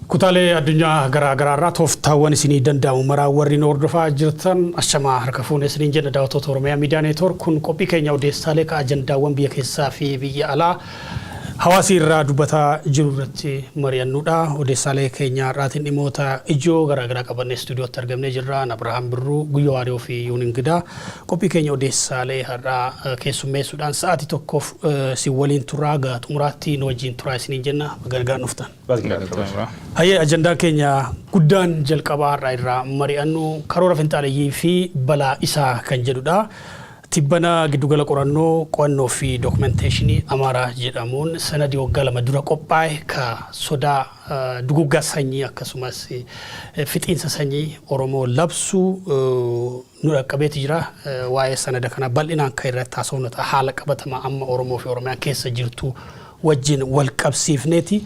Kutaalee addunyaa garaa garaarraa tooftaawwan isinii danda'amu maraa warri nu hordofaa jirtan, ashamaa, harka fuune isiniin jenna. Daawwattoota Oromiyaa Miidiyaa Neetwoork, kun qophii keenya odeessaalee ka ajandaawwan biyya keessaa fi biyya alaa hawaasii irraa dubbataa jiru irratti mari'annudha. Odeessaalee keenya har'aatiin dhimmoota ijoo garaa garaa qabannee istuudiyootti argamnee jirra. Abrahaam Birruu, Guyyoo Waariyoo fi Yuun Ingidaa qophii keenya odeessaalee har'aa keessummeessuudhaan sa'aatii tokkoof si waliin turaa, gaa xumuraatti nu wajjin turaa isiniin jenna. Gargaan dhuftan. Hayyee, ajandaan keenya guddaan jalqabaa har'aa irraa mari'annu karoora finxaaleyyii fi balaa isaa kan jedhudha. Tibbana giddugala qorannoo, qo'annoo fi dookumenteeshinii Amaaraa jedhamuun sanadii waggaa 2 dura qophaa'e ka sodaa duguggaa sanyii akkasumas fixiinsa sanyii Oromoo labsu nu dhaqqabeeti jira. Waa'ee sanada kana bal'inaan kan irratti haasofnu ta'a, haala qabatamaa amma Oromoo fi Oromiyaan keessa jirtu wajjin wal qabsiifneeti.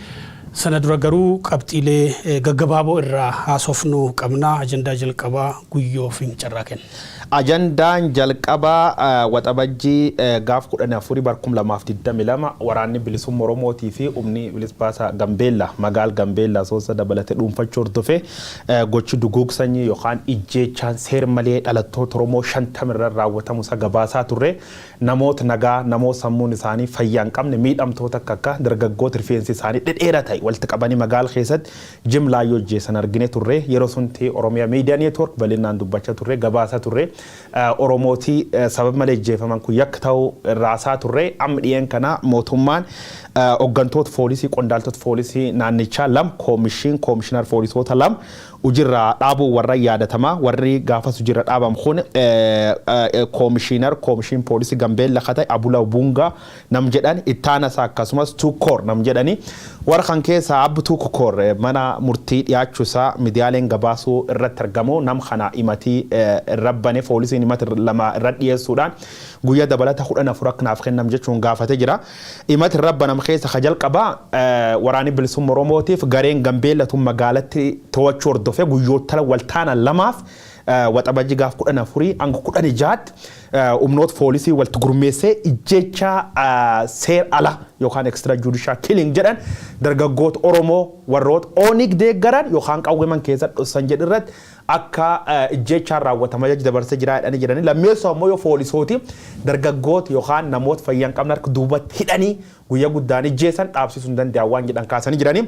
Sana dura garuu qabxiilee gaggabaaboo irraa haasofnu qabna. Ajandaa jalqabaa Guyyoo Fincarraa kenna. Ajandaan jalqabaa, Waxabajjii gaaf 14 bar 2022 waraanni bilisummaa Oromootii fi humni bilisa baasaa Gambeellaa magaal Gambeellaa Soossa dabalatee dhuunfachuu hordofee gochi duguug sanyii yookaan ijjeechaan seer malee dhalattoota Oromoo 50 irra raawwatamu isa gabaasaa turre. Namoota nagaa, namoota sammuun isaanii fayyaa hin qabne, miidhamtoota akka dargaggoota rifeensi isaanii dhedheeraa ta'e walitti qabanii magaala keessatti jimlaa yoo ajjeesan argine turre. Yeroo sunti Oromiyaa Miidiyaa Neetwoork bal'inaan dubbachaa turre, gabaasa turre. Oromootii sababa malee ajjeefaman kun yakka ta'uu irraasaa turre. Amma dhiyeen kana mootummaan hooggantoota poolisii, qondaaltota poolisii naannichaa lama, koomishinar poolisoota lama hojiirraa dhaabuu warra yaadatama. Warri gaafas hojiirra dhaabamu kun koomishinar koomishin poolisii Gambeella ka ta'e Abula Bungaa nam jedhan, ittaana isaa akkasumas Tukkoor nam jedhani. Warra kan keessaa Abbu Tukkoor mana murtii dhiyaachuu isaa miidiyaaleen gabaasuu irratti argamu. Nam kana himatii irra bane, poolisiin himata lama irra dhiyeessuudhaan guyyaa dabalata 14 akka naaf kennam jechuun gaafate jira. Himati irra banam keessa ka jalqabaa waraanni bilisummaa Oromootiif gareen Gambeella tun magaalatti to'achuu hordofee guyyoota waltaana lamaaf, Waxabajji gaaf 14 hanga 16tti, humnoota poolisii walitti gurmeessee ijjeecha seer ala yookaan extra judicial killing jedhan dargaggoota Oromoo warroota ONIG deeggaran yookaan qawweeman keessa dhossan jedhu irratti akka ijjeechaan raawwatama ajaja dabarsee jira jedhanii jiranii. Lammeessoo ammoo yoo poolisooti dargaggoota yookaan namoota fayyaa hin qabne harka duubatti hidhanii guyyaa guddaan ijjeessan dhaabsisuu hin danda'an waan jedhan kaasanii jiranii.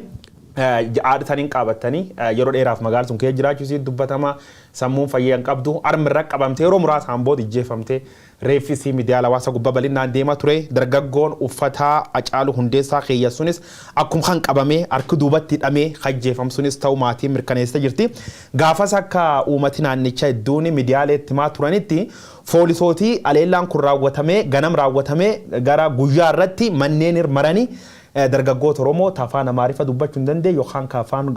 Haadha isaanii qabatanii yeroo dheeraaf magaalaa sun keessa jiraachuu isii dubbatama. Sammuun fayyaa hin qabdu, harmi irra qabamtee yeroo muraasaan booda ijjeefamtee reeffi isii miidiyaa hawaasa gubbaa bal'inaan deemaa ture. Dargaggoon uffata Hacaaluu Hundeessaa keeyya sunis akkuma kan qabamee harki duubatti hidhamee ajjeefam sunis ta'uu maatiin mirkaneessite jirti. Gaafas akka uummati naannichaa hedduun miidiyaaleetti himaa turanitti, poolisootii aleellaan kun raawwatamee ganam raawwatamee gara guyyaa irratti manneen maranii dargaggoota Oromoo ta afaan Amaariffa dubbachuu hin dandeenye yookaan ka afaan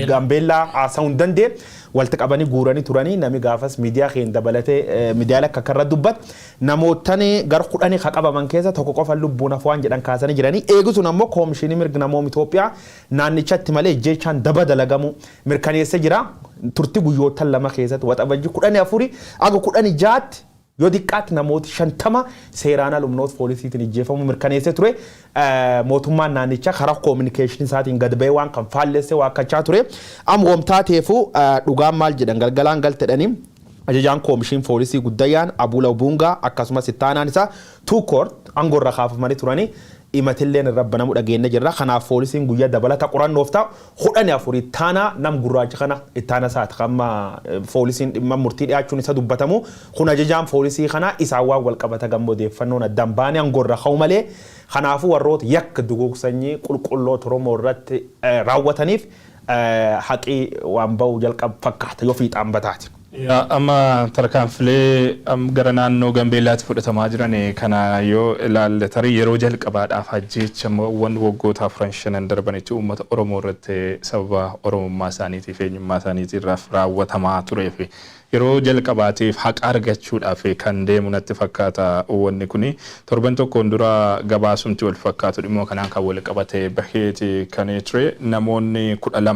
Gaambeellaa haasa'uu hin dandeenye walitti qabanii guuranii turanii. Nami gaafas miidiyaa keenya dabalatee miidiyaalee akka akka irra dubbatu namootan gara 10 ka qabaman keessa tokko qofa lubbuun hafu waan jedhan kaasanii jiranii. Eegisuun ammoo koomishinii mirga namooma Itoophiyaa naannichatti malee ijjeechaan daba dalagamu mirkaneessee jira. Turtii guyyoottan 2 keessatti, Waxabajjii 14 aga 16tti, yoo xiqqaatti namooti 50 seeraan ala humnoota poolisiitiin ijjeefamuu mirkaneessee ture. Mootummaan naannichaa karaa koominikeeshinii isaatiin gad ba'ee waan kan faallessee waakkachaa ture. Amma wamtaateefu dhugaan maal jedhan galgalaan galtedhanii, ajajaan koomishin poolisii guddayyaan Abuula Bungaa akkasumas ittaanaan isaa Tuukoor aangoo irra kaafamanii turanii, himatilleen irra banamu dhageenne jirra. Kanaaf poolisiin guyyaa dabalata qorannoof ta'u 14 ittaanaa nam gurraacha kana ittaana isaati amma poolisiin dhimma murtii dhiyaachuun isa dubbatamu kun ajajaan poolisii kana isaan waan wal qabata gammoo odeeffannoon addaan baane aangoo irra ka'u malee. Kanaafuu warroota yakka duguug sanyii qulqulloota Oromoo irratti raawwataniif haqii waan ba'uu jalqabu fakkaata yoo fiixaan bataati. Amma tarkaanfilee gara naannoo Gambeellaatti fudhatamaa jiran kana yoo ilaalle, tarii yeroo jalqabaadhaaf ajjeechamawwan waggoota afran shanan darbanitti uummata Oromoo irratti sababa Oromummaa isaaniitiif eenyummaa isaaniitiirraaf raawwatamaa turee fi Yeroo jalqabaatiif haqa argachuudhaaf kan deemu natti fakkaata wanni kuni. Torban tokkoon dura gabaasumti wal fakkaatu dhimma kanaan kan wal qabate baheeti kan ture. Namoonni 12,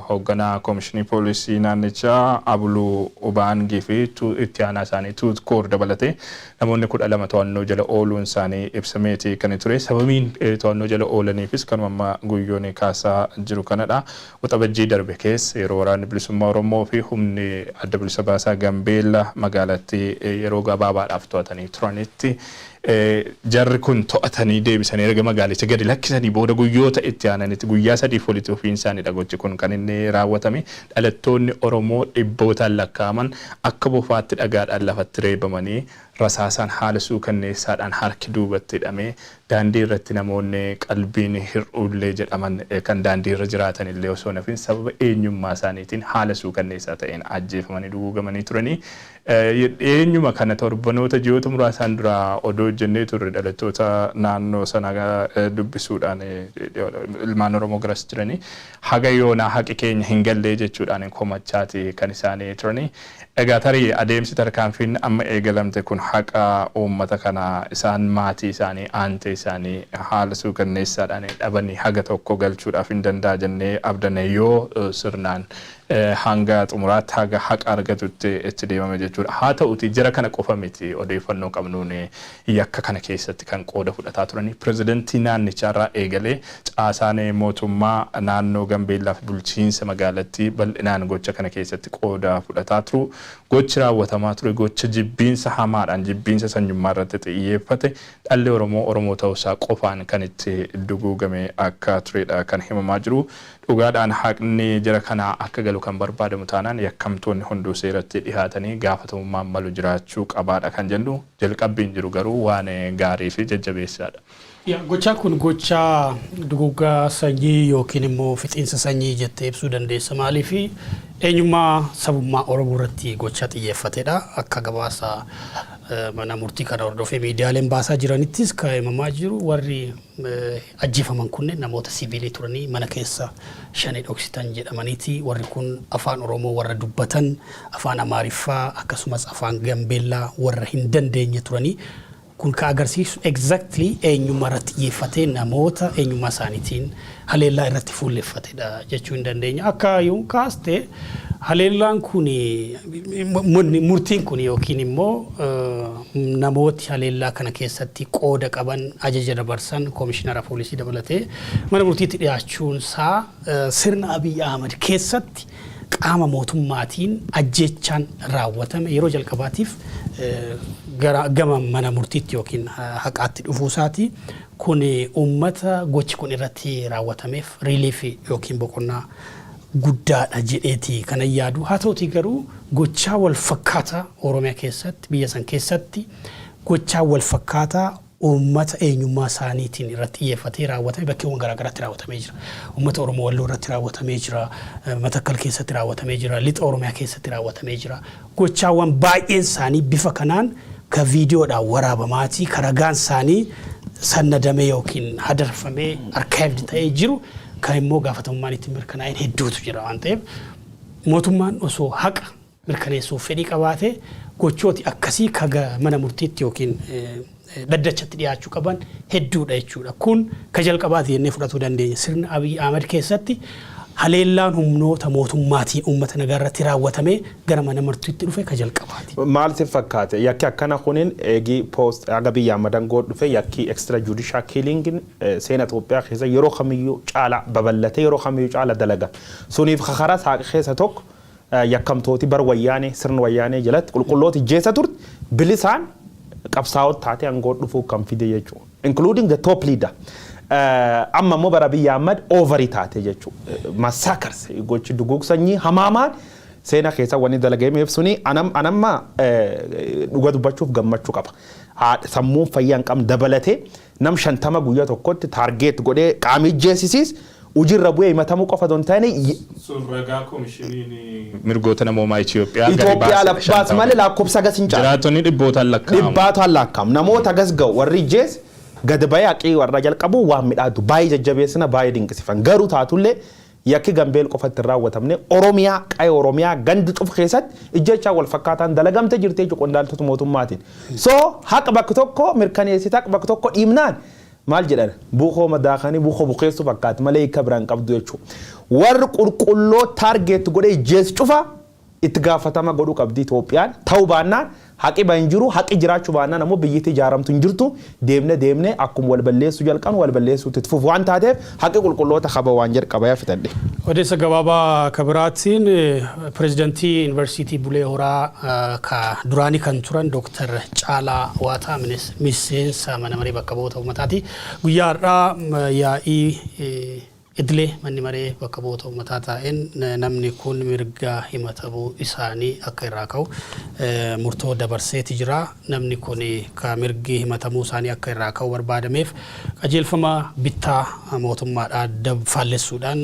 hoogganaa koomishinii poolisii naannichaa Abuluu Ubaangii fi itti aanaa isaanii Tuutkoor dabalatee, namoonni 12 to'annoo jala ooluun isaanii ibsameeti kan ture. Sababiin to'annoo jala oolaniifis kanuma amma guyyoon kaasaa jiru kanadha. Waxabajjii darbe keessa yeroo Waraanni Bilisummaa Oromoo fi humni Adda Bilisa Baasaa Gambeella magaalattii yeroo gabaabaadhaaf to'atanii turanitti, jarri kun to'atanii deebisanii erga magaalicha gadi lakkisanii booda guyyoota itti aananitti, guyyaa 3f walitti fufiinsaanidha gochi kun kan inni raawwatame. Dhalattoonni Oromoo dhibbootaan lakkaa'aman akka bofaatti dhagaadhaan lafatti reebamanii, rasaasaan haala suukanneessaadhaan harki duubatti hidhamee, daandii irratti namoonni qalbiin hir'uullee jedhaman kan daandii irra jiraatan illee osoo nafin sababa eenyummaa isaaniitiin haala suukanneessaa ta'een ajjeefamanii duguugamanii turanii. Eenyuma kana torbanoota, ji'oota muraasaan dura odoo hojjennee turre, dhalattoota naannoo sana dubbisuudhaan, ilmaan Oromoo garas jiranii haga yoonaa haqi keenya hin gallee jechuudhaan komachaati kan isaanii turanii. Egaa tarii adeemsi tarkaanfiin amma eegalamte kun haqa uummata kana isaan maatii isaanii, aantee isaanii haala suukanneessaadhaan dhabanii haga tokko galchuudhaaf hin danda'a jennee abdanne, yoo sirnaan hanga xumuraatti haga haqa argatutti itti deemame jechuudha. Haa ta'uti jara kana qofa miti, odeeffannoo qabnuun yakka kana keessatti kan qooda fudhataa turanii pirezidantii naannichaarraa eegalee caasaan mootummaa naannoo Gambeellaa fi bulchiinsa magaalattii bal'inaan gocha kana keessatti qooda fudhataa turu. Gochi raawwatamaa ture gocha jibbiinsa hamaadhaan, jibbiinsa sanyummaa irratti xiyyeeffate, dhalli Oromoo Oromoo ta'uusaa qofaan kan itti duguugame akka turedha kan himamaa jiru. Dhugaadhaan haqni jara kanaa akka galu kan barbaadamu taanaan, yakkamtoonni hunduu seeratti dhihaatanii gaafatamummaan malu jiraachuu qabaadha kan jennu. Jalqabbiin jiru garuu waan gaarii fi jajjabeessaadha. Gochaan kun gochaa duguggaa sanyii yookiin immoo fixiinsa sanyii jettee ibsuu dandeessa. Maaliif? Eenyummaa sabummaa Oromoo irratti gochaa xiyyeeffatedha. Akka gabaasa mana murtii kana hordofee miidiyaaleen baasaa jiranittis kan himamaa jiru, warri ajjeefaman kunneen namoota siviilii turanii mana keessa Shanee dhoksitan jedhamaniiti. Warri kun afaan Oromoo warra dubbatan, afaan Amaariffaa akkasumas afaan Gambeellaa warra hin dandeenye turanii. Kun kan agarsiisu exactly eenyummaa irratti xiyyeeffatee namoota eenyummaa isaaniitiin haleellaa irratti fuulleffatedha jechuu hin dandeenya. Akka yoon kaaste, haleellaan kun, murtiin kun yookiin immoo namooti haleellaa kana keessatti qooda qaban, ajaja dabarsan, koomishinara poolisii dabalatee mana murtiitti dhiyaachuun isaa sirna Abiy Ahmad keessatti qaama mootummaatiin ajjeechaan raawwatame yeroo jalqabaatiif gara gama mana murtiitti yookiin haqaatti dhufuusaati. Kun uummata gochi kun irratti raawwatameef relief yookiin boqonnaa guddaadha jedheeti kana yaadu. Haa ta'uti garuu gochaa wal fakkaataa Oromiyaa keessatti, biyya san keessatti gochaa wal fakkaataa uummata eenyummaa isaaniitiin irratti xiyyeeffatee raawwatame bakkeewwan garaagaraatti raawwatamee jira. Uummata Oromoo Walloo irratti raawwatamee jira. Matakkal keessatti raawwatamee jira. Lixa Oromiyaa keessatti raawwatamee jira. Gochaawwan baay'een isaanii bifa kanaan ka viidiyoodhaan waraabamaatii, ka ragaan isaanii sannadamee yookiin hadarfamee archived ta'ee jiru, kan immoo gaafatamummaan itti mirkanaa'een hedduutu jira waan ta'eef, mootummaan osoo haqa mirkaneessuuf fedhii qabaate gochooti akkasii kaga mana murtiitti yookiin dhaddachatti dhiyaachuu qaban hedduudha jechuudha. Kun ka jalqabaati jennee fudhatuu dandeenya. Sirna Abiy Ahmed keessatti haleellaan humnoota mootummaatiin uummata nagaa irratti raawwatamee gara mana murtiitti dhufe ka jalqabaati. Maal si fakkaate? Yakki akkana kunin eegi post haga biyya Ahmad dhufe yakki extra judicial killing seena Itoophiyaa keessa yeroo kamiyyuu caala babal'atee, yeroo kamiyyuu caala dalaga. Suniif karaa saaqe keessa tokko yakkamtooti bar Wayyaanee, sirna Wayyaanee jalatti qulqullooti jeessa turte bilisaan qabsaa'ota taatee aangoo dhufuu kan fide jechuudha. Including the top leader. Amma immoo bara Abiyyi Ahmad over taate jechuudha. Massacres, gochi duguug sanyii hamaamaan seena keessa wanni dalagameef suni anamma dhuga dubbachuuf gammachuu qaba. Sammuun fayyaa hin qabne dabalatee nam 50 guyyaa tokkotti target godhee qaamii jeesisiis hojiirra bu'ee himatamuu qofa osoo hin taane. Sun ragaa koomishiniin mirgoota namoomaa Itoophiyaa gadi Itoophiyaa baase baas malee lakkoofsa gas hin caalu. Jiraattonni dhibbootaan lakkaa'amu. Dhibbaataan lakkaa'amu. Namoota gas ga'u warri jees gad bahee haqii warra jalqabu waan midhaatu baay'ee jajjabeessina, baay'ee dinqisifan. Garuu taatullee Yakki Gambeel qofatti hin raawwatamne, Oromiyaa, qa'ee Oromiyaa gandi cuf keessatti ijjechaa wal fakkaataan dalagamte jirti jechuudha qondaaltota mootummaatiin. So haqa bakka tokko mirkaneessite, haqa bakka tokko dhiibnaan, maal jedhan, buukoo madaakanii buukoo bukeessuu fakkaata malee hiika biraan qabdu jechuudha. Warri qulqulloo target godhee ijjees cufa itti gaafatama godhuu qabdi Itoophiyaan. Ta'uu baannaan haqi hin jiru, haqi jiraachuu baannaan ammoo biyyatti ijaaramtu hin jirtu. Deemne deemne akkuma wal balleessuu jalqabnu wal balleessuutti itti fufu waan taateef, haqi qulqulloota qaba waan jalqaba yaa fitadhe. Odeessa gabaabaa kabiraatiin, pirezidantii Yuunivarsiitii Bulee Horaa ka duraanii kan turan Dooktar Caalaa Waataa, miseensa mana maree bakka bu'oota uummataati. Guyyaa har'aa yaa'ii idilee manni maree bakka bu'oota uummataa taa'een namni kun mirga himatamuu isaanii akka irraa ka'u murtoo dabarseeti jira. Namni kun ka mirgi himatamuu isaanii akka irraa ka'u barbaadameef qajeelfama bittaa mootummaadhaa faallessuudhaan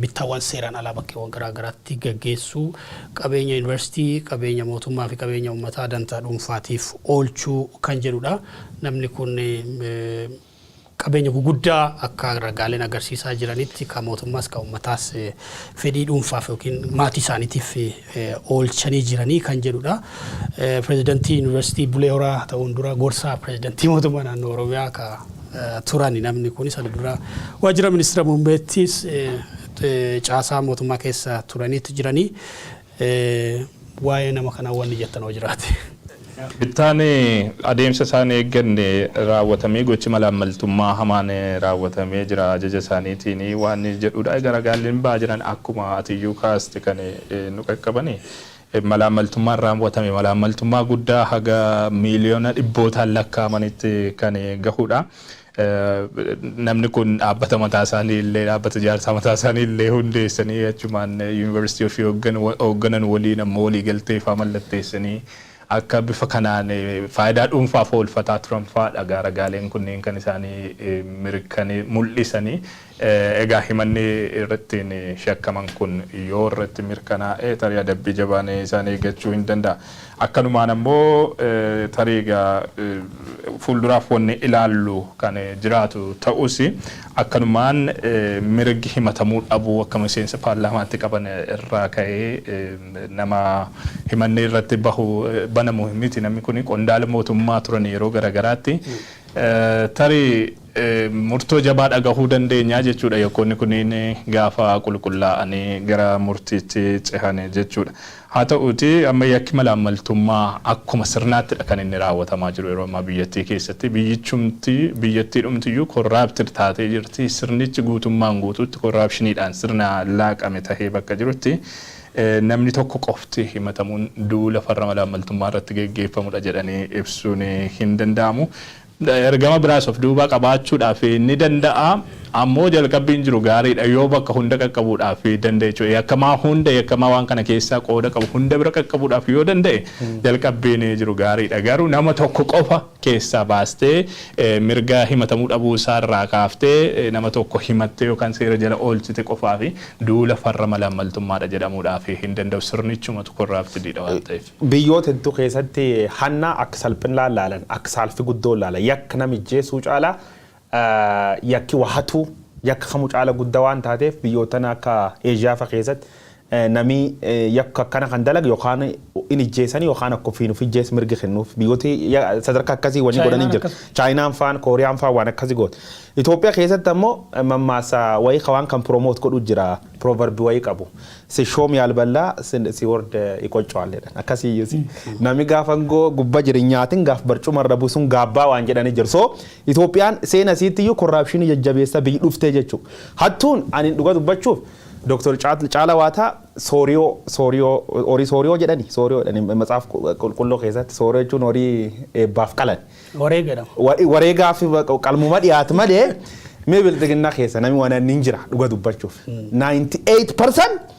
bittaawwan seeraan alaa bakkeewwan garaa garaatti gaggeessuu, qabeenya yuunivarsiitii, qabeenya mootummaa fi qabeenya uummataa dantaa dhuunfaatiif oolchuu kan jedhudha. Namni kun qabeenya guguddaa akka ragaaleen agarsiisaa jiranitti kan mootummaas kan uummataas fedhii dhuunfaaf yookiin maatii isaaniitiif oolchanii jiranii kan jedhudha. Pireezidantii Yuunivarsiitii Bulee Horaa ta'uun dura gorsaa pireezidantii mootummaa naannoo Oromiyaa ka turani namni kun. Sana dura waajjira ministeera muummeettis caasaa mootummaa keessa turaniitu jiranii. Waa'ee nama kanaa wanni jettan hoo jiraate. Bittaan adeemsa isaan eegganne raawwatamee, gochi malaammaltummaa hamaan raawwatamee jira ajaja isaaniitiin waan jedhudha. Ragaaleen ba'aa jiran akkuma atiyyuu kaaste kan nu qaqqabani. Malaammaltummaan raawwatame malaammaltummaa guddaa haga miiliyoona dhibbootaan lakkaa'amanitti kan gahudha. Namni kun dhaabbata mataa isaanii illee, dhaabbata ijaarsaa mataa isaanii illee hundeessanii, achumaan yuunivarsiitii ofii hoogganan waliin ammoo walii galtee fa'aa mallatteessanii akka bifa kanaan faayidaa dhuunfaaf oolfataa turan fa'aadha ragaaleen kunneen kan isaanii mirkanii mul'isanii. Egaa himanni irratti shakkaman kun yoo irratti mirkanaa'e, tarii adabbii jabaan isaan eeggachuu hin danda'a. Akkanumaan ammoo tarii egaa fuulduraaf wanni ilaallu kan jiraatu ta'us, akkanumaan mirgi himatamuu dhabuu akka miseensa paarlaamaatti qaban irraa ka'ee nama himanni irratti bahu banamu miti. Namni kun qondaala mootummaa turan yeroo garagaraatti. Tarii murtoo jabaa dhagahuu dandeenya jechuudha yakkoonni kunniin gaafa qulqullaa'anii gara murtiitti cehan jechuudha. Haa ta'uuti amma yakki malaammaltummaa akkuma sirnaattidha kan inni raawwatamaa jiru yeroo ammaa biyyattii keessatti. Biyyichumti, biyyattii dhumtiyyuu corrupted taatee jirti. Sirnichi guutummaan guutuutti corruptioniidhaan sirna laaqame tahee bakka jirutti, namni tokko qofti himatamuun duula farra malaammaltummaa irratti geggeeffamudha jedhanii ibsuun hin danda'amu. Ergama biraas of duuba qabaachuudhaaf ni danda'a. Ammoo jalqabbiin jiru gaariidha yoo bakka hunda qaqqabuudhaaf danda'e jechuudha. Yakkamaa hunda, yakkamaa waan kana keessaa qooda qabu hunda bira qaqqabuudhaaf yoo danda'e, jalqabbiin jiru gaariidha. Garuu nama tokko qofa keessaa baastee, mirga himatamuu dhabuu isaa irraa kaaftee, nama tokko himattee yookaan seera jala oolchite qofaa fi duula farra malaammaltummaadha jedhamuudhaaf hin danda'u. Sirnichumatu corruptediidha waan ta'eef. Biyyoota hedduu keessatti hanna akka salphinaa laalan, akka saalfi guddoo laalan. Yakka namijjeessuu caalaa yakki wahatuu yakka kamuu caala guddaa waan taateef, biyyoottan akka Eeshiyaa fa keessatti namni yakka akkana kan dalagu yookaan in ijjeessanii yookaan akka ofiin of ijjeessu mirgi kennuuf, biyyooti sadarkaa akkasii wanni godhanii jiru. Chaayinaan faan, Kooriyaan faan waan akkasii goote. Itoophiyaa keessatti ammoo mammaasa wayii waan kan promote godhu jira, proverbi wayii qabu. ሲሾም ያልበላ ሲወርድ ይቆጨዋል jedhan akkasii. Namni gaafa angoo gubbaa jiru nyaatin, gaaf barcuma irra buusuun gaabbaa waan jedhanii jiru. So Itoophiyaan seena isiitti iyyuu corruptionii jajjabeessa biyyi dhuftee jechuudha. Hattuun ani dhuga dubbachuuf Dr. Caala Waataa sooriyoo sooriyoo horii sooriyoo jedhani, sooriyoo jedhani matsaaf qulqulluu keessatti. Sooriyoo jechuun horii eebbaaf qalan. Wareegadha. Wareegaaf qalmuma dhiyaatu malee mee bilxiginnaa keessa namni waan inni hin jira dhuga dubbachuuf. 98%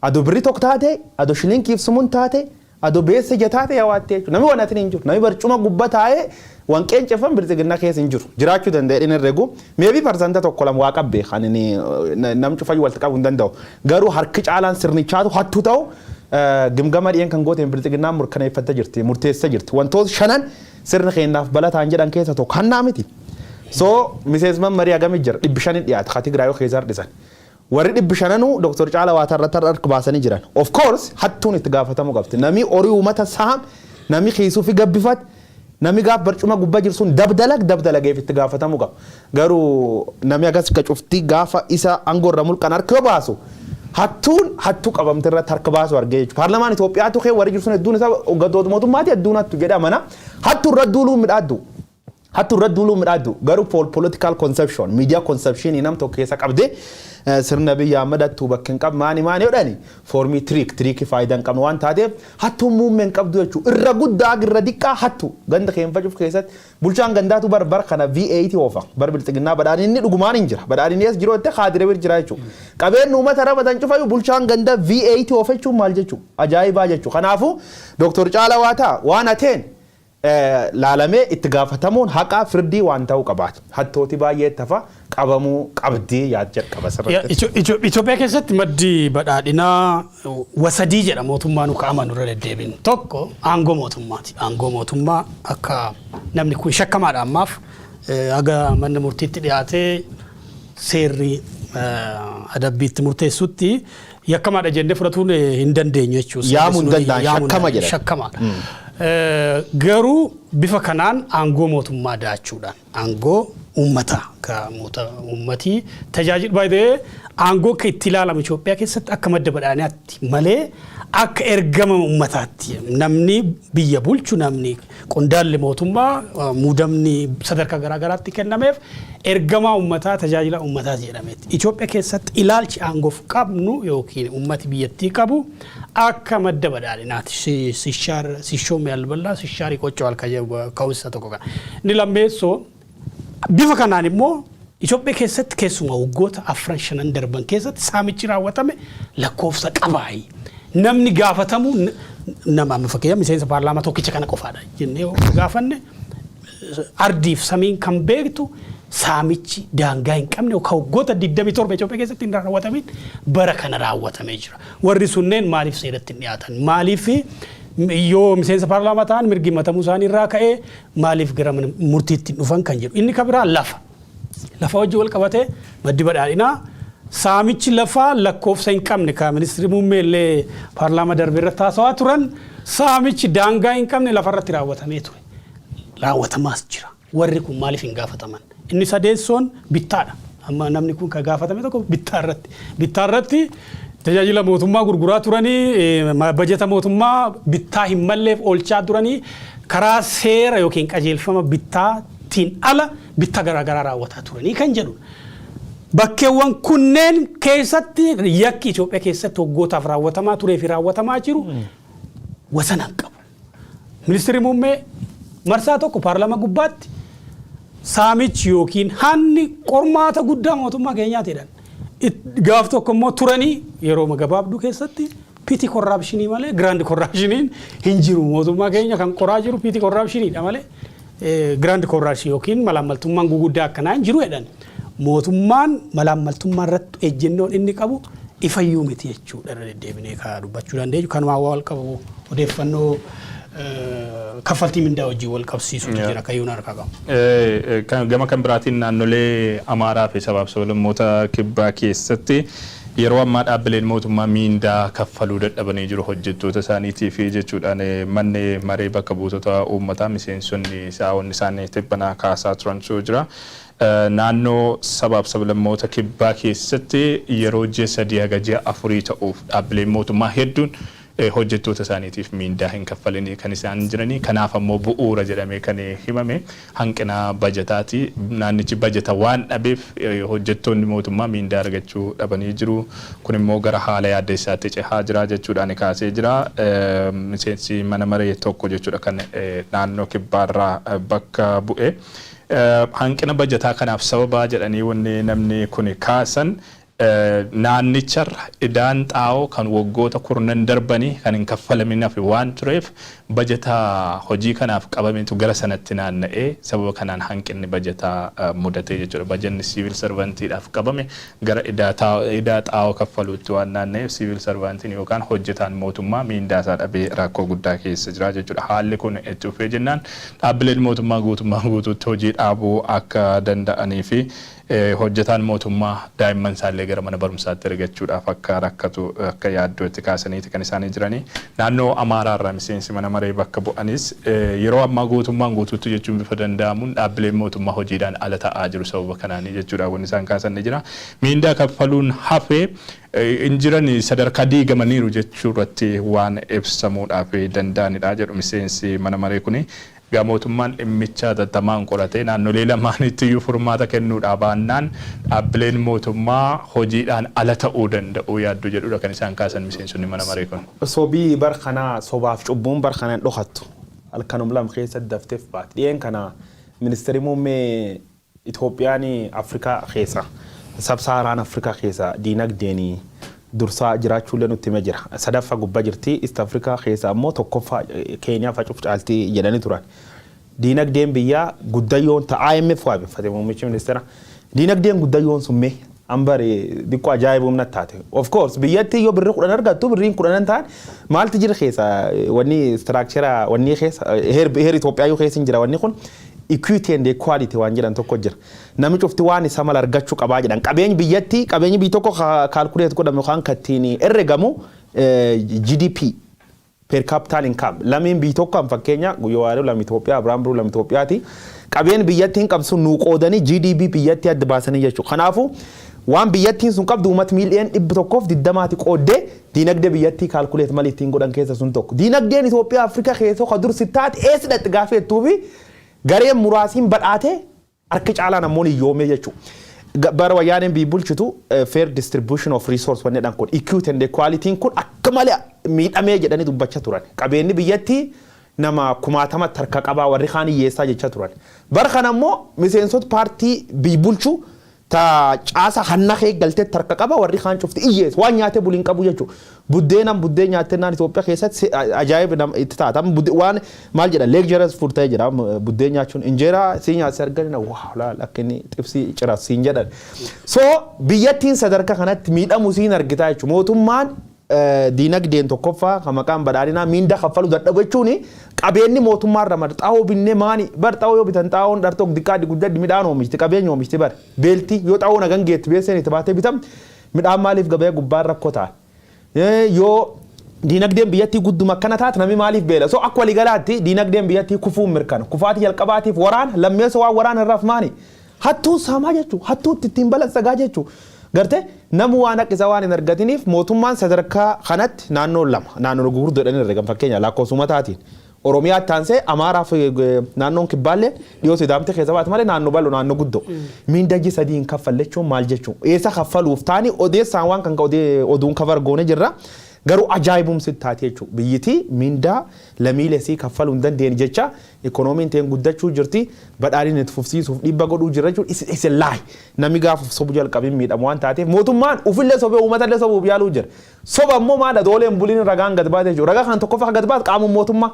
ado birri tokko taate, ado shilinkiif sumuun taate, ado beessa ija taate yaa waattee jechuudha. Namni waan atin hin jiru. Namni barcuma gubbaa taa'ee waan qeenceffan bilxiginnaa keessa hin jiru. Jiraachuu danda'e hin herregu. Maybe 1% waa qabbee kan inni nam cufayyuu walitti qabuu hin danda'u. Garuu harki caalaan sirnichaatu hattuu ta'u gimgama dhiyeen kan gooteen bilxiginnaan mirkaneeffattee jirti, murteessee jirti. Wantoota shanan sirna keenyaaf balataan jedhan keessa tokko hannaa miti. So miseensi marii hagamii jira? 500 dhiyaata. Ka Tigraayoo keessa har'isan. Warri 500nuu Dr. Caalaa Waataa irratti harka baasanii jiran. Of course, hattuun itti gaafatamuu qabdi. Nami horii uummata saam, nami kiisuu fi gabbifat, nami gaaf barcuma gubbaa jiru sun dabdalag dabdalageef itti gaafatamuu qaba. Garuu nami agas ka cuftii gaafa isa aangoo irra mulqan harka yoo baasu, hattuun hattuu qabamte irratti harka baasu argee jechuudha. Paarlamaan Itoophiyaatu kee warri jiru sun hedduun isaa hooggantoota mootummaati, hedduun hattu jedha mana. Hattuu irra duuluu midhaaddu. Hattuu irra duuluu midhaaddu. Garuu political conception, media conception nam tokko keessa qabdee sirna biyya Ahmad hattuu bakka hin qabne maani maani jedhani foormii trick faayidaa hin qabne waan taateef hattuun muummee hin qabdu jechuudha. Irra guddaa irra diqqaa hattu ganda keenfachuuf keessatti bulchaan gandaatu bar bar kana V8 oofa. Bar bilxiginnaa badhaadhinni dhugumaan hin jira. Badhaadhinni as jiru jettee kaadiree bir jira jechuudha. Qabeen uummata rabatan cufayyuu bulchaan ganda V8 oofa jechuun maal jechuudha? Ajaa'ibaa jechuudha. Kanaafuu Dr. Caalaa Waataa waan hateen laalamee itti gaafatamuun haqa firdii waan ta'uu qabaata. Hattooti baay'ee tafa qabamuu qabdii yaad jalqaba sirriitti. Itoophiyaa keessatti maddi badhaadhinaa wasadii jedha mootummaa nu ka'aman irra deddeebiin. Tokko aangoo mootummaati. Aangoo mootummaa akka namni kun shakkamaadha ammaaf haga manna murtiitti dhiyaatee seerri adabbiitti murteessutti yakkamaadha jennee fudhatuun hin dandeenyu jechuudha. Yaamuu hin danda'an, shakkama jedhan. Shakkamaadha. Garuu bifa kanaan aangoo mootummaa daachuudhaan aangoo uummataa ka uummatii tajaajila baay'ee aangoo akka itti ilaalamu Itoophiyaa keessatti akka madda badhaadhinaatti malee akka ergama uummataatti namni biyya bulchu, namni qondaalli mootummaa muudamni sadarkaa garaagaraatti kennameef ergamaa uummataa, tajaajila uummataati jedhameeti. Itoophiyaa keessatti ilaalchi aangoof qabnu yookiin uummati biyyattii qabu akka madda badhaadhinaati. ሲሻር ሲሾም ያልበላ ሲሻር ይቆጨዋል ka'umsa tokko kana. Inni lammeessoo bifa kanaan immoo Itoophiyaa keessatti keessumaa waggoota afran shanan darban keessatti saamichi raawwatame lakkoofsa qabaayi. Namni gaafatamu nama amma fakkeenyaaf miseensa paarlaamaa tokkicha kana qofaadha jennee yoo gaafanne, ardiif samiin kan beektu saamichi daangaa hin qabne kan waggoota 27 Itoophiyaa keessatti hin raawwatamin bara kana raawwatamee jira. Warri sunneen maaliif seeratti hin dhiyaatan? Maaliif yoo miseensa paarlaamaa ta'an mirgi himatamuu isaanii irraa ka'ee maaliif gara murtiitti hin dhufan kan jedhu. Inni kan biraa lafa. Lafa wajjin wal qabatee maddi badhaadhinaa saamichi lafaa lakkoofsa hin qabne kan ministeerri muummee illee paarlaamaa darbe irratti haasawaa turan, saamichi daangaa hin qabne lafarratti raawwatamee ture. Raawwatamaas jira. Warri kun maaliif hin gaafataman? Inni sadeessoon bittaadha. Amma namni kun kan gaafatame tokko bittaa irratti. Bittaa irratti tajaajila mootummaa gurguraa turanii, bajeta mootummaa bittaa hin malleef oolchaa turanii, karaa seera yookiin qajeelfama bittaatiin ala bittaa garaagaraa raawwataa turanii kan jedhudha. Bakkeewwan kunneen keessatti yakki Itoophiyaa keessatti waggootaaf raawwatamaa turee fi raawwatamaa jiru wasana hin qabu. Ministeerri muummee marsaa tokko paarlaamaa gubbaatti saamichi yookiin hanni qormaata guddaa mootummaa keenyaati jedhan. Gaaf tokko immoo turanii yeroo gabaabduu keessatti petty corruption malee grand corruptioniin hin jiru, mootummaa keenya kan qoraa jiru petty corruptioniidha malee grand corruption yookiin malaammaltummaan guguddaa akkanaa hin jiru jedhan. Mootummaan malaammaltummaa irratti ejjennoon inni qabu ifayyuu miti jechuudha, irra deddeebinee ka dubbachuu dandeenyu. Kanumaan wal qabu odeeffannoo kaffaltii mindaa wajjin wal qabsiisutu jira kayyuun harkaa qabu. Gama kan biraatiin naannolee Amaaraa fi sabaaf sablammoota kibbaa keessatti yeroo ammaa dhaabbileen mootummaa miindaa kaffaluu dadhabanii jiru hojjettoota isaaniitiif jechuudhaan manni maree bakka buutota uummataa miseensonni saa'onni isaanii tibbanaa kaasaa turantu jira. Naannoo sabaaf sablammoota kibbaa keessatti yeroo ji'a 3 haga ji'a 4 ta'uuf dhaabbileen mootummaa hedduun hojjettoota isaaniitiif miindaa hin kaffalanii kan isaan jiranii. Kanaaf ammoo bu'uura jedhamee kan himame hanqina bajataati. Naannichi bajata waan dhabeef hojjettoonni mootummaa miindaa argachuu dhabanii jiru. Kun immoo gara haala yaaddeessaatti cehaa jira jechuudhaan kaasee jira. Miseensi mana maree tokko jechuudha kan naannoo kibbaarraa bakka bu'e. Hanqina bajataa kanaaf sababa jedhanii wanni namni kun kaasan naannicharra idaan xaa'oo kan waggoota kurnan darbanii kan hin kaffalamin hafe waan tureef bajataa hojii kanaaf qabametu gara sanatti naanna'ee sababa kanaan hanqinni bajataa mudatee jechuudha. Bajanni civil servantiidhaaf qabame gara idaa xaa'oo kaffaluutti waan naanna'eef civil servantiin yookaan hojjetaan mootummaa miindaa isaa dhabee rakkoo guddaa keessa jira jechuudha. Haalli kun itti fufee jennaan dhaabbileen mootummaa guutummaa guutuutti hojii dhaabuu akka danda'anii fi Hojjetaan mootummaa daa'imman isaallee gara mana barumsaatti ergachuudhaaf akka rakkatu akka yaaddootti kaasaniiti kan isaanii jiranii. Naannoo Amaaraarraa miseensi mana maree bakka bu'anis yeroo ammaa guutummaan guutuutti jechuun bifa danda'amuun dhaabbileen mootummaa hojiidhaan ala ta'aa jiru sababa kanaanii jechuudha wanni isaan kaasan ni jira. Miindaa kaffaluun hafee hin jiran, sadarkaa diigamaniiru jechuu irratti waan ibsamuudhaaf danda'anidha jedhu miseensi mana maree kuni. Egaa mootummaan dhimmicha hatattamaan qoratee naannolee lamaanitti iyyuu furmaata kennuudhaa baannaan dhaabbileen mootummaa hojiidhaan ala ta'uu danda'u yaadduu jedhudha kan isaan kaasan miseensonni mana maree kun. Sobii bar kanaa, sobaaf cubbuun bar kanaan dhokattu, halkanum lama keessatti dafteef baate. Dhiyeen kana ministeerri muummee Itoophiyaan Afrikaa keessa, Sub-Saharan Afrikaa keessa diinagdeen dursaa jiraachuullee nutti himee jira. Sadaffaa gubbaa jirti. East Afrikaa keessa ammoo tokkoffaa, Keeniyaa facuuf caaltii jedhanii turan. Diinagdeen biyyaa guddayyoon ta'a IMF waabeffate muummichi ministeera. Diinagdeen guddayyoon sun mee hambari diqqoo ajaa'ibum natti taate. Of course, biyyatti yoo birrii 10 argattu, birriin 10n ta'an maalti jira keessa, wanni structure wanni keessa heer Itoophiyaa yoo keessa hin jira, wanni kun equity and equality waan jedhan tokko jira. Namni cufti waan isa mala argachuu qabaa jedhan. Qabeenyi biyyatti, qabeenyi biyyi tokko calculate godhamu yookaan kan ittiin herregamu GDP, per capital income. Lameen biyyi tokko kan fakkeenya guyyaa waaree lama Itoophiyaa, Abiraan biroo lama Itoophiyaati. Qabeen biyyattiin qabsu nuu qoodanii GDP biyyattii adda baasanii jechuudha. Kanaafuu waan biyyattiin sun qabdu uummata miiliyoon 120ti qooddee diinagdee biyyattii calculate malee ittiin godhan keessa sun tokko. Diinagdeen Itoophiyaa Afrikaa keessa ka dur sittaati eessi dhatti gaafettuu fi gareen muraasiin badhaatee harki caalaan ammoo hiyyoomee jechuudha. Bara wayyaaneen biyyi bulchitu fair distribution of resource wanni jedhan kun, equity and equality kun akka malee miidhamee jedhanii dubbachaa turan. Qabeenyi biyyattii nama kumaatamatti harka qabaa, warri kaan hiyyeessaa jechaa turan. Bara kana ammoo miseensota paartii biyyi bulchu ta caasa hanna kee galtee harka qaba, warri kaan cufti hiyyeessa, waan nyaatee buliin qabu jechuudha. Buddeenan buddeen nyaattennaan Itoophiyaa keessatti ajaa'iba nama itti taata. Waan maal jedha, luxurious food ta'ee jira buddeen nyaachuun, injeeraa si nyaatsi arganii waa laal akka inni xibsii cira siin jedhan. So biyyattiin sadarkaa kanatti miidhamu siin argitaa jechuudha. Mootummaan diinagdeen tokkoffaa kan maqaan badhaadhinaa miinda kaffaluu dadhabu jechuun qabeenyi mootummaa irra mara xaa'oo binnee maani bar, xaa'oo yoo bitan xaa'oon dhartoo xiqqaa guddaa midhaan oomishti, qabeenya oomishti bar, beelti yoo xaa'oo nagan geetti beesseen itti baatee bitamti, midhaan maaliif gabaa gubbaan rakkoo ta'a? Yoo diinagdeen biyyattii gudduma akkana taate, namni maaliif beela? So akka waliigalaatti diinagdeen biyyattii kufuun mirkana. Kufaatii jalqabaatiif waraana, lammeessa waan waraana irraaf maani, hattuun saamaa jechuu, hattuutti ittiin balansagaa jechuu. Gartee namu waan akka isa waan hin argatiniif mootummaan sadarkaa kanatti naannoo lama, naannoo gurguddoo jedhanii herregan, fakkeenya lakkoofsa uummataatiin. Oromiyaa taansee Amaaraaf naannoon kibbaallee dhiyoo Sidaamte keessa baate malee naannoo bal'oo, naannoo guddoo. Miindaji 3 hin kaffalle jechuun maal jechuun? Eessa kaffaluuf taani? Odeessaan waan kan oduun cover goone jirra. Garuu ajaa'ibumsi taate jechuudha. Biyyiti miindaa lamiilee sii kaffaluu hin dandeenye jecha ikoonomiin teen guddachuu jirti, badhaadhina itti fufsiisuuf dhiibba godhuu jira jechuudha. Isa laay namni gaafa sobu jalqabiin miidhamu waan taateef mootummaan ufillee sobee uummatallee sobuuf yaaluu jira. Soba ammoo maal dooleen buliin ragaan gad baate jechuudha. Ragaa kan tokkoffaa gad baate qaamuma mootummaa.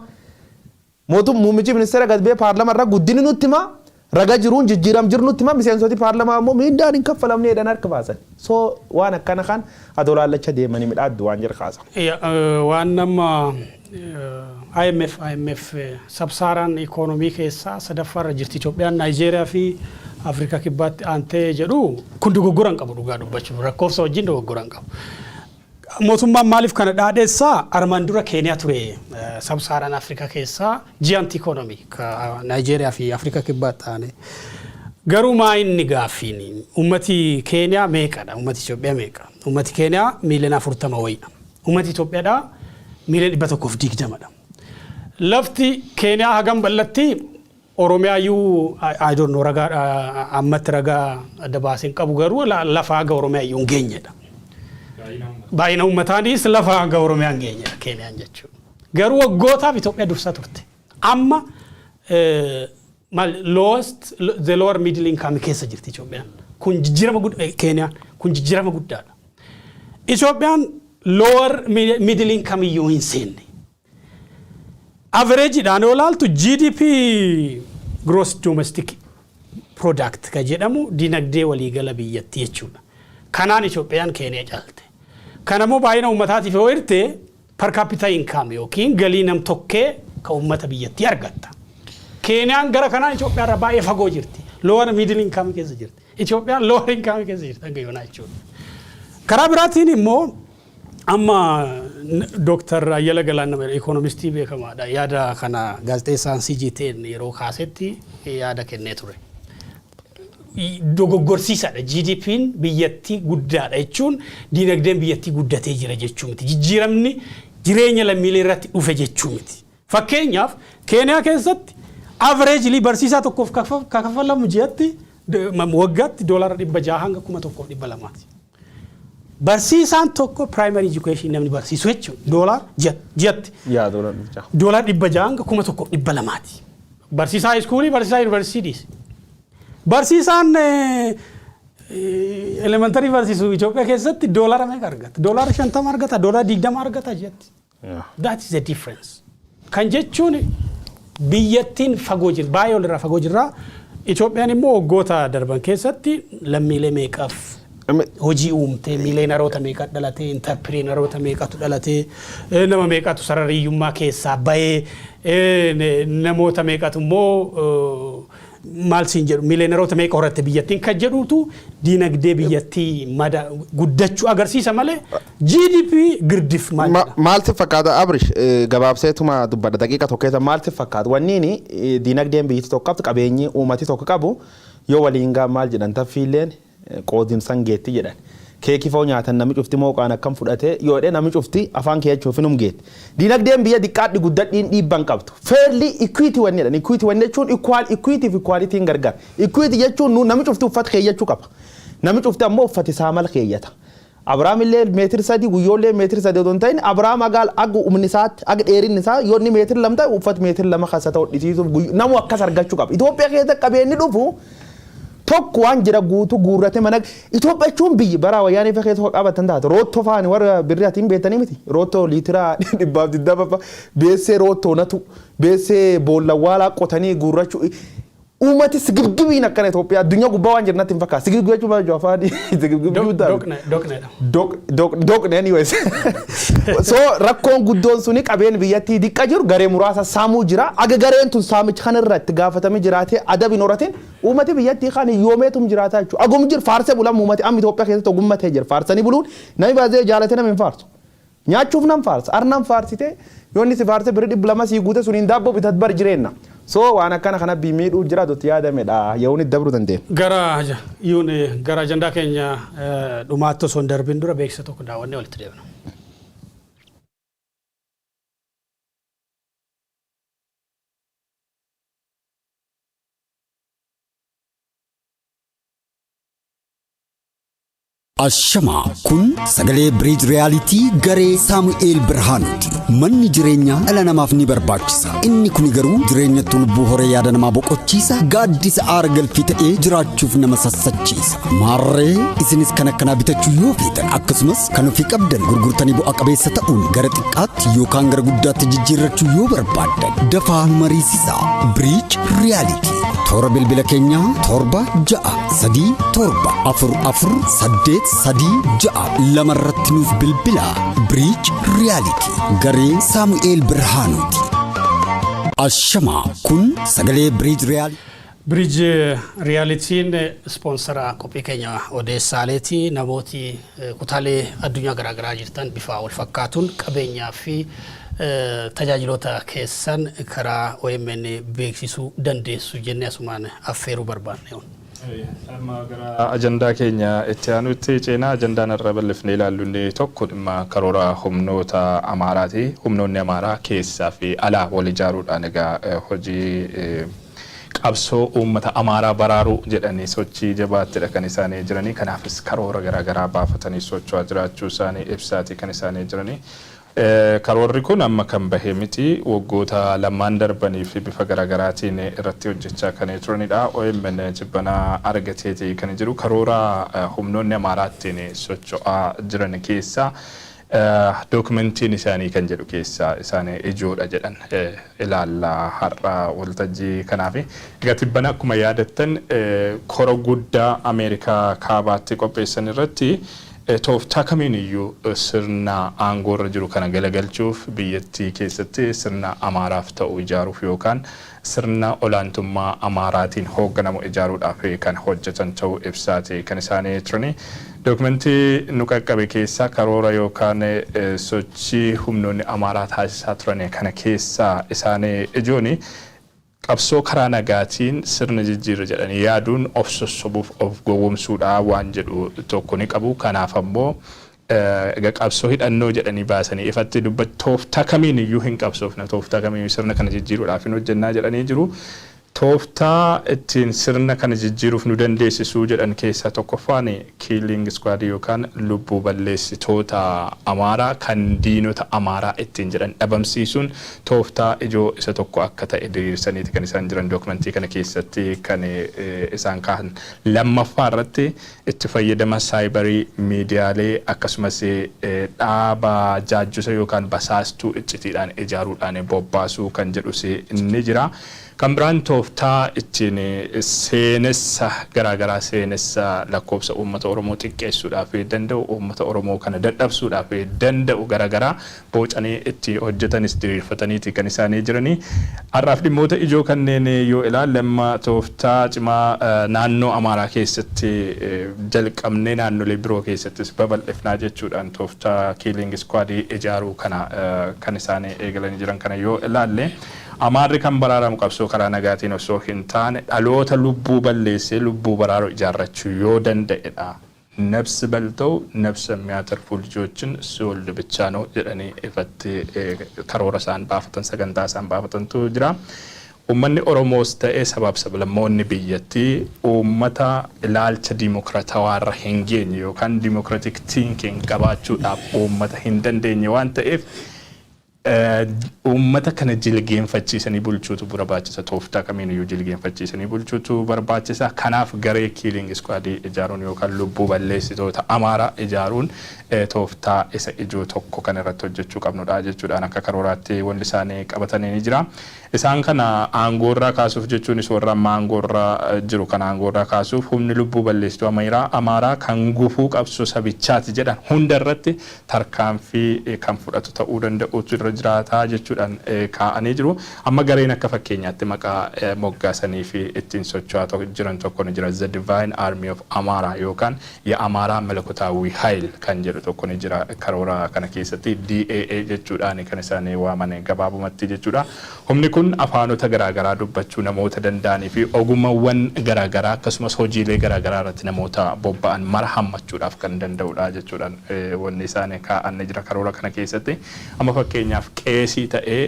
Mootum muummichi ministeera gad ba'ee paarlama irra guddinni nutti himaa, raga jiruun jijjiiram jiru nutti himaa, miseensoti paarlamaa immoo miindaan hin kaffalamne jedhan harka baasan. So waan akkana kan adoo laallacha deemanii midhaaddu waan jira kaasa. Waan nama IMF Sub-Saharan economy keessaa sadaffaarra jirti Itoophiyaan, Naayijeeriyaa fi Afrikaa Kibbaatti aantee jedhu kun dogoggora hin qabu, dhugaa dubbachuuf lakkoofsa wajjin dogoggora hin qabu. Mootummaan maaliif kana dhaadheessaa? Armaan dura Keeniyaa ture Sub-Saharan Afrikaa keessaa giant economy, Naayijeeriyaa fi Afrikaa Kibbaatti aane. Garuu maa inni gaaffiin, ummati Keeniyaa meeqadha? Ummati Itoophiyaa meeqa? Ummati Keeniyaa miiliyoona 40 wayiidha. Ummati Itoophiyaadhaa miiliyoona 120dha. Lafti Keeniyaa hagam bal'atti? Oromiyaa iyyuu, I don't know, ragaa ammatti ragaa adda baasee hin qabu, garuu lafa haga Oromiyaa iyyuu hin geenyedha. Baay'ina ummataanis lafa haga Oromiyaa hin geenyedha Keeniyaan jechuudha. Garuu waggootaaf Itoophiyaa dursaa turte. Amma maal, lowest, the lower middle income keessa jirti Itoophiyaan. Kun jijjiirama guddaa, Keeniyaan kun jijjiirama guddaadha. Itoophiyaan lower middle income iyyuu hin seenne. Average-dhaan yoo ilaaltu, GDP, gross domestic product ka jedhamu, dinagdee waliigala biyyattii jechuudha. Kanaan Itoophiyaan Keeniyaa caalte. Kanammoo baay'ina uummataatiif yoo hirte, per capita income yookiin galii nam tokkee ka uummata biyyattii argatta. Keeniyaan gara kanaan Itoophiyaa irraa baay'ee fagoo jirti. Lower middle income keessa jirti. Itoophiyaan lower income keessa jirti hanga yoonaa jechuudha. Karaa biraatiin immoo amma Dooktar Ayyala Galaan nama ikoonomistii beekamaadha. Yaada kana gaazexeessaan CGTN yeroo kaasetti yaada kennee ture. Dogoggorsiisaadha. GDP'n biyyattii guddaadha jechuun diinagdeen biyyattii guddatee jira jechuu miti. Jijjiiramni jireenya lammiilee irratti dhufe jechuu miti. Fakkeenyaaf, Keeniyaa keessatti averagely barsiisaa tokkoof kaffalamu ji'atti, waggaatti $600 hanga 1200ti. Barsiisaan tokko, primary education namni barsiisu jechuudha, doolaara ji'atti. Yaa doolaara 600. $600 hanga 1200ti. Barsiisaa schoolii, barsiisaa yuunivarsiitiis. Barsiisaan elementary barsiisu Itoophiyaa keessatti doolaara meeqa argata? $50 argata, $20 argata ji'atti. That is the difference. Kan jechuun biyyattiin fagoo jirti, baay'ee olirraa fagoo jirra. Itoophiyaan immoo waggoota darban keessatti lammiilee meeqaaf hojii uumtee, millionaireoota meeqa dhalatee, entrepreneuroota meeqatu dhalatee, nama meeqatu sarara hiyyummaa keessaa bahee, namoota meeqatu immoo, maal siin jedhu, millionaireoota meeqa horatte biyyattiin kan jedhutu diinagdee biyyattii mada guddachuu agarsiisa malee GDP girdif maal jedha. Maalti fakkaata, Abrish, gabaabseetuma dubbadha daqiiqa tokko keessa. Maalti fakkaata, wanniini diinagdeen biyyi tokko qabdu, qabeenyi uummati tokko qabu yoo waliin gaa maal jedhan, taffiilleen qoodimsan geetti jedhan. Keekii fa'oo nyaatan namni cufti mooqaan akkam fudhatee yoo jedhee namni cufti afaan keeyachuuf hinum geetti. Diinagdeen biyya xiqqaadhi guddadhiin dhiibban qabdu. Fairly equity wanni jedhan. Equity wanni jechuun equal, equity fi equalityin gargar. Equity jechuun namni cufti uffata keeyyachuu qaba. Namni cufti ammoo uffati isaa mala keeyyata. Abiraam illee meetira 3, guyyoollee meetira 3 otoo hin ta'in, Abiraam agaal aga humni isaatti, aga dheerinni isaa yoo inni meetira 2 ta'e, uffata meetira 2 keessa ta'u dhisiisuuf namu akkas argachuu qaba. Itoophiyaa keessa qabeenyi dhufu tokko waan jira guutuu guurrate mana. Itoophiyaa jechuun biyyi bara wayyaanii fa keessa qabatan taate roottoo faani warra birrii atiin beektanii miti, roottoo liitira 120 beessee, roottoo natu beessee boollawwaalaa qotanii guurrachuu. Uummati sigibgibiin akkana Itoophiyaa addunyaa gubbaa waan jirnatti hin fakkaatu. Sigibgibii jechuun maal jechuudha afaan sigibgibii taate? Doqne, doqneedha. Doqne anyways. So rakkoon guddoon suni qabeen biyyattii diqqa jiru garee muraasa saamuu jira. Aga gareen tun saamicha kanarra itti gaafatamee jiraatee adabi hin horatin, uummati biyyattii kan hiyyoomeetum jiraata jechuudha. Agum jiru faarsee bulan uummati amma Itoophiyaa keessatti ogummaa ta'e jira. Faarsanii buluun namni baasee jaalatee nama hin faarsu. Nyaachuuf nan faarsa. Arnaan faarsite yoo inni si faarse birri 200 sii guute suniin daabboo bitat bar jireenna. So waan akkana kana miidhuu jira tutti yaadamedha. Yeroon itti dabruu dandeenya. Gara yuun gara ajandaa keenya dhumaatti osoo hin darbin dura beeksisa tokko daawwannee walitti deebina. Ashamaa, kun sagalee Bridge Realty garee Saamu'eel Birhaanuuti. Manni jireenyaa dhala namaaf ni barbaachisa. Inni kun garuu jireenyatti lubbuu horee yaada namaa boqochiisa. Gaaddisa aara galfii ta'ee jiraachuuf nama sassachiisa. Maarree, isinis kan akkanaa bitachuu yoo feetan, akkasumas kan ofii qabdan gurgurtanii bu'a qabeessa ta'uun gara xiqqaatti yookaan gara guddaatti jijjiirrachuu yoo barbaaddan, dafaa mariisisaa. Bridge Realty. Toora bilbila keenyaa 7637448336 irratti nuuf bilbilaa. Bridge Realty garee Saamu'eel Birhaanuuti. Ashamaa, kun sagalee Bridge Realty. Bridge Realtyn sponsora qophii keenya odeessaaleeti. Namooti kutaalee addunyaa garaagaraa jirtan bifa wal fakkaatuun qabeenyaa fi tajaajiloota keessan karaa OMN beeksisuu dandeessu jennee asumaan affeeruu barbaanne. Amma gara ajandaa keenya itti aanutti ceenaa. Ajandaan irra bal'ifnee ilaallu inni tokko dhimma karoora humnoota Amaaraati. Humnoonni Amaaraa keessaa fi alaa wal ijaaruudhaan egaa hojii qabsoo uummata Amaaraa baraaruu jedhanii sochii jabaattidha kan isaanii jiranii. Kanaafis karoora garaagaraa baafatanii socho'aa jiraachuu isaanii ibsaati kan isaanii jiranii. Karoorri kun amma kan bahe miti, waggoota lamaan darbanii fi bifa garaagaraatiin irratti hojjechaa kan turanidha. OMN jibbanaa argateeti kan jiru karoora humnoonni Amaaraattiin socho'aa jiran keessaa dookumentiin isaanii kan jedhu keessaa isaan ijoodha jedhan ilaalla har'a waltajjii kanaaf. Egaa tibbana akkuma yaadattan kora guddaa Ameerikaa kaabaatti qopheessan irratti Tooftaa kamiin iyyuu sirna aangoorra jiru kana galagalchuuf, biyyattii keessatti sirna Amaaraaf ta'u ijaaruuf yookaan sirna olaantummaa Amaaraatiin hoogganamu ijaaruudhaaf kan hojjetan ta'uu ibsaati kan isaanii turani. Dookumentii nu qaqqabe keessaa karoora yookaan sochii humnoonni Amaaraa taasisaa turan kana keessaa isaan ijooni, qabsoo karaa nagaatiin sirna jijjiirra jedhanii yaaduun of sossobuuf of gowwomsuudha waan jedhu tokko ni qabu. Kanaaf ammoo egaa qabsoo hidhannoo jedhanii baasanii ifatti dubbatu, tooftaa kamiin iyyuu hin qabsoofna, tooftaa kamiin sirna kana jijjiiruudhaaf hin hojjennaa jedhanii jiru. Tooftaa ittiin sirna kana jijjiiruuf nu dandeessisuu jedhan keessaa tokkoffaan killing squad yookaan lubbuu balleessitoota Amaaraa kan diinota Amaaraa ittiin jedhan dhabamsiisuun tooftaa ijoo isa tokko akka ta'e diriirsaniiti kan isaan jiran dookumentii kana keessatti kan isaan kaahan. Lammaffaa irratti itti fayyadama saayibarii, miidiyaalee, akkasumas dhaaba jaajjusa yookaan basaastuu iccitiidhaan ijaaruudhaan bobbaasuu kan jedhus ni jira. Kan biraan tooftaa ittiin seenessa garaagaraa, seenessa lakkoofsa uummata Oromoo xiqqeessuudhaaf danda'u, uummata Oromoo kana dadhabsuudhaaf danda'u garaagaraa bocanii itti hojjetanis diriirfataniiti kan isaanii jiranii. Har'aaf dhimmoota ijoo kanneen yoo ilaalle, amma tooftaa cimaa naannoo Amaaraa keessatti jalqabnee naannolee biroo keessattis babal'ifnaa jechuudhaan tooftaa killing squad ijaaruu kana kan isaan eegalanii jiran kana yoo ilaalle, Amaarri kan baraaramu qabsoo karaa nagaatiin osoo hin taane dhaloota lubbuu balleessee lubbuu baraaru ijaarrachuu yoo danda'edha. ነፍስ በልተው ነፍስ የሚያተርፉ ልጆችን ሲወልድ ብቻ ነው jedhanii ifatti karoora isaan baafatan, sagantaa isaan baafatantu jira. Uummanni Oromoos ta'ee sabaaf sablammoonni biyyattii uummata ilaalcha diimokiraatawaarra hin geenye yookaan democratic thinking qabaachuudhaaf uummata hin dandeenye waan ta'eef, uummata kana jilgeenfachiisanii bulchuutu barbaachisa. Tooftaa kamiiniyyuu jilgeenfachiisanii bulchuutu barbaachisa. Kanaaf garee killing squad ijaaruun yookaan lubbuu balleessitoota Amaaraa ijaaruun tooftaa isa ijoo tokko kan irratti hojjechuu qabnudha jechuudhaan akka karooraatti wanti isaanii qabatanii ni jira. Isaan kana aangoorraa kaasuuf jechuunis, warra amma aangoorraa jiru kana aangoorraa kaasuuf, humni lubbuu balleessituu Amaaraa kan gufuu qabsoo sabichaati jedhan hunda irratti tarkaanfii kan fudhatu ta'uu danda'utu irra jiraataa jechuudhaan kaa'anii jiru. Amma gareen akka fakkeenyaatti maqaa moggaasanii fi ittiin socho'aa jiran tokko ni jira. The Divine Army of Amara yookaan የአማራ መለኮታዊ ኃይል kan jedhu tokko ni jira karoora kana keessatti, DAA jechuudhaan kan isaan waaman gabaabumatti jechuudha. Humni kun afaanota garaagaraa dubbachuu namoota danda'anii fi ogummaawwan garaagaraa akkasumas hojiilee garaagaraa irratti namoota bobba'an mara hammachuudhaaf kan danda'udha jechuudhaan wanni isaan kaa'an ni jira karoora kana keessatti. Amma fakkeenyaaf qeesii ta'ee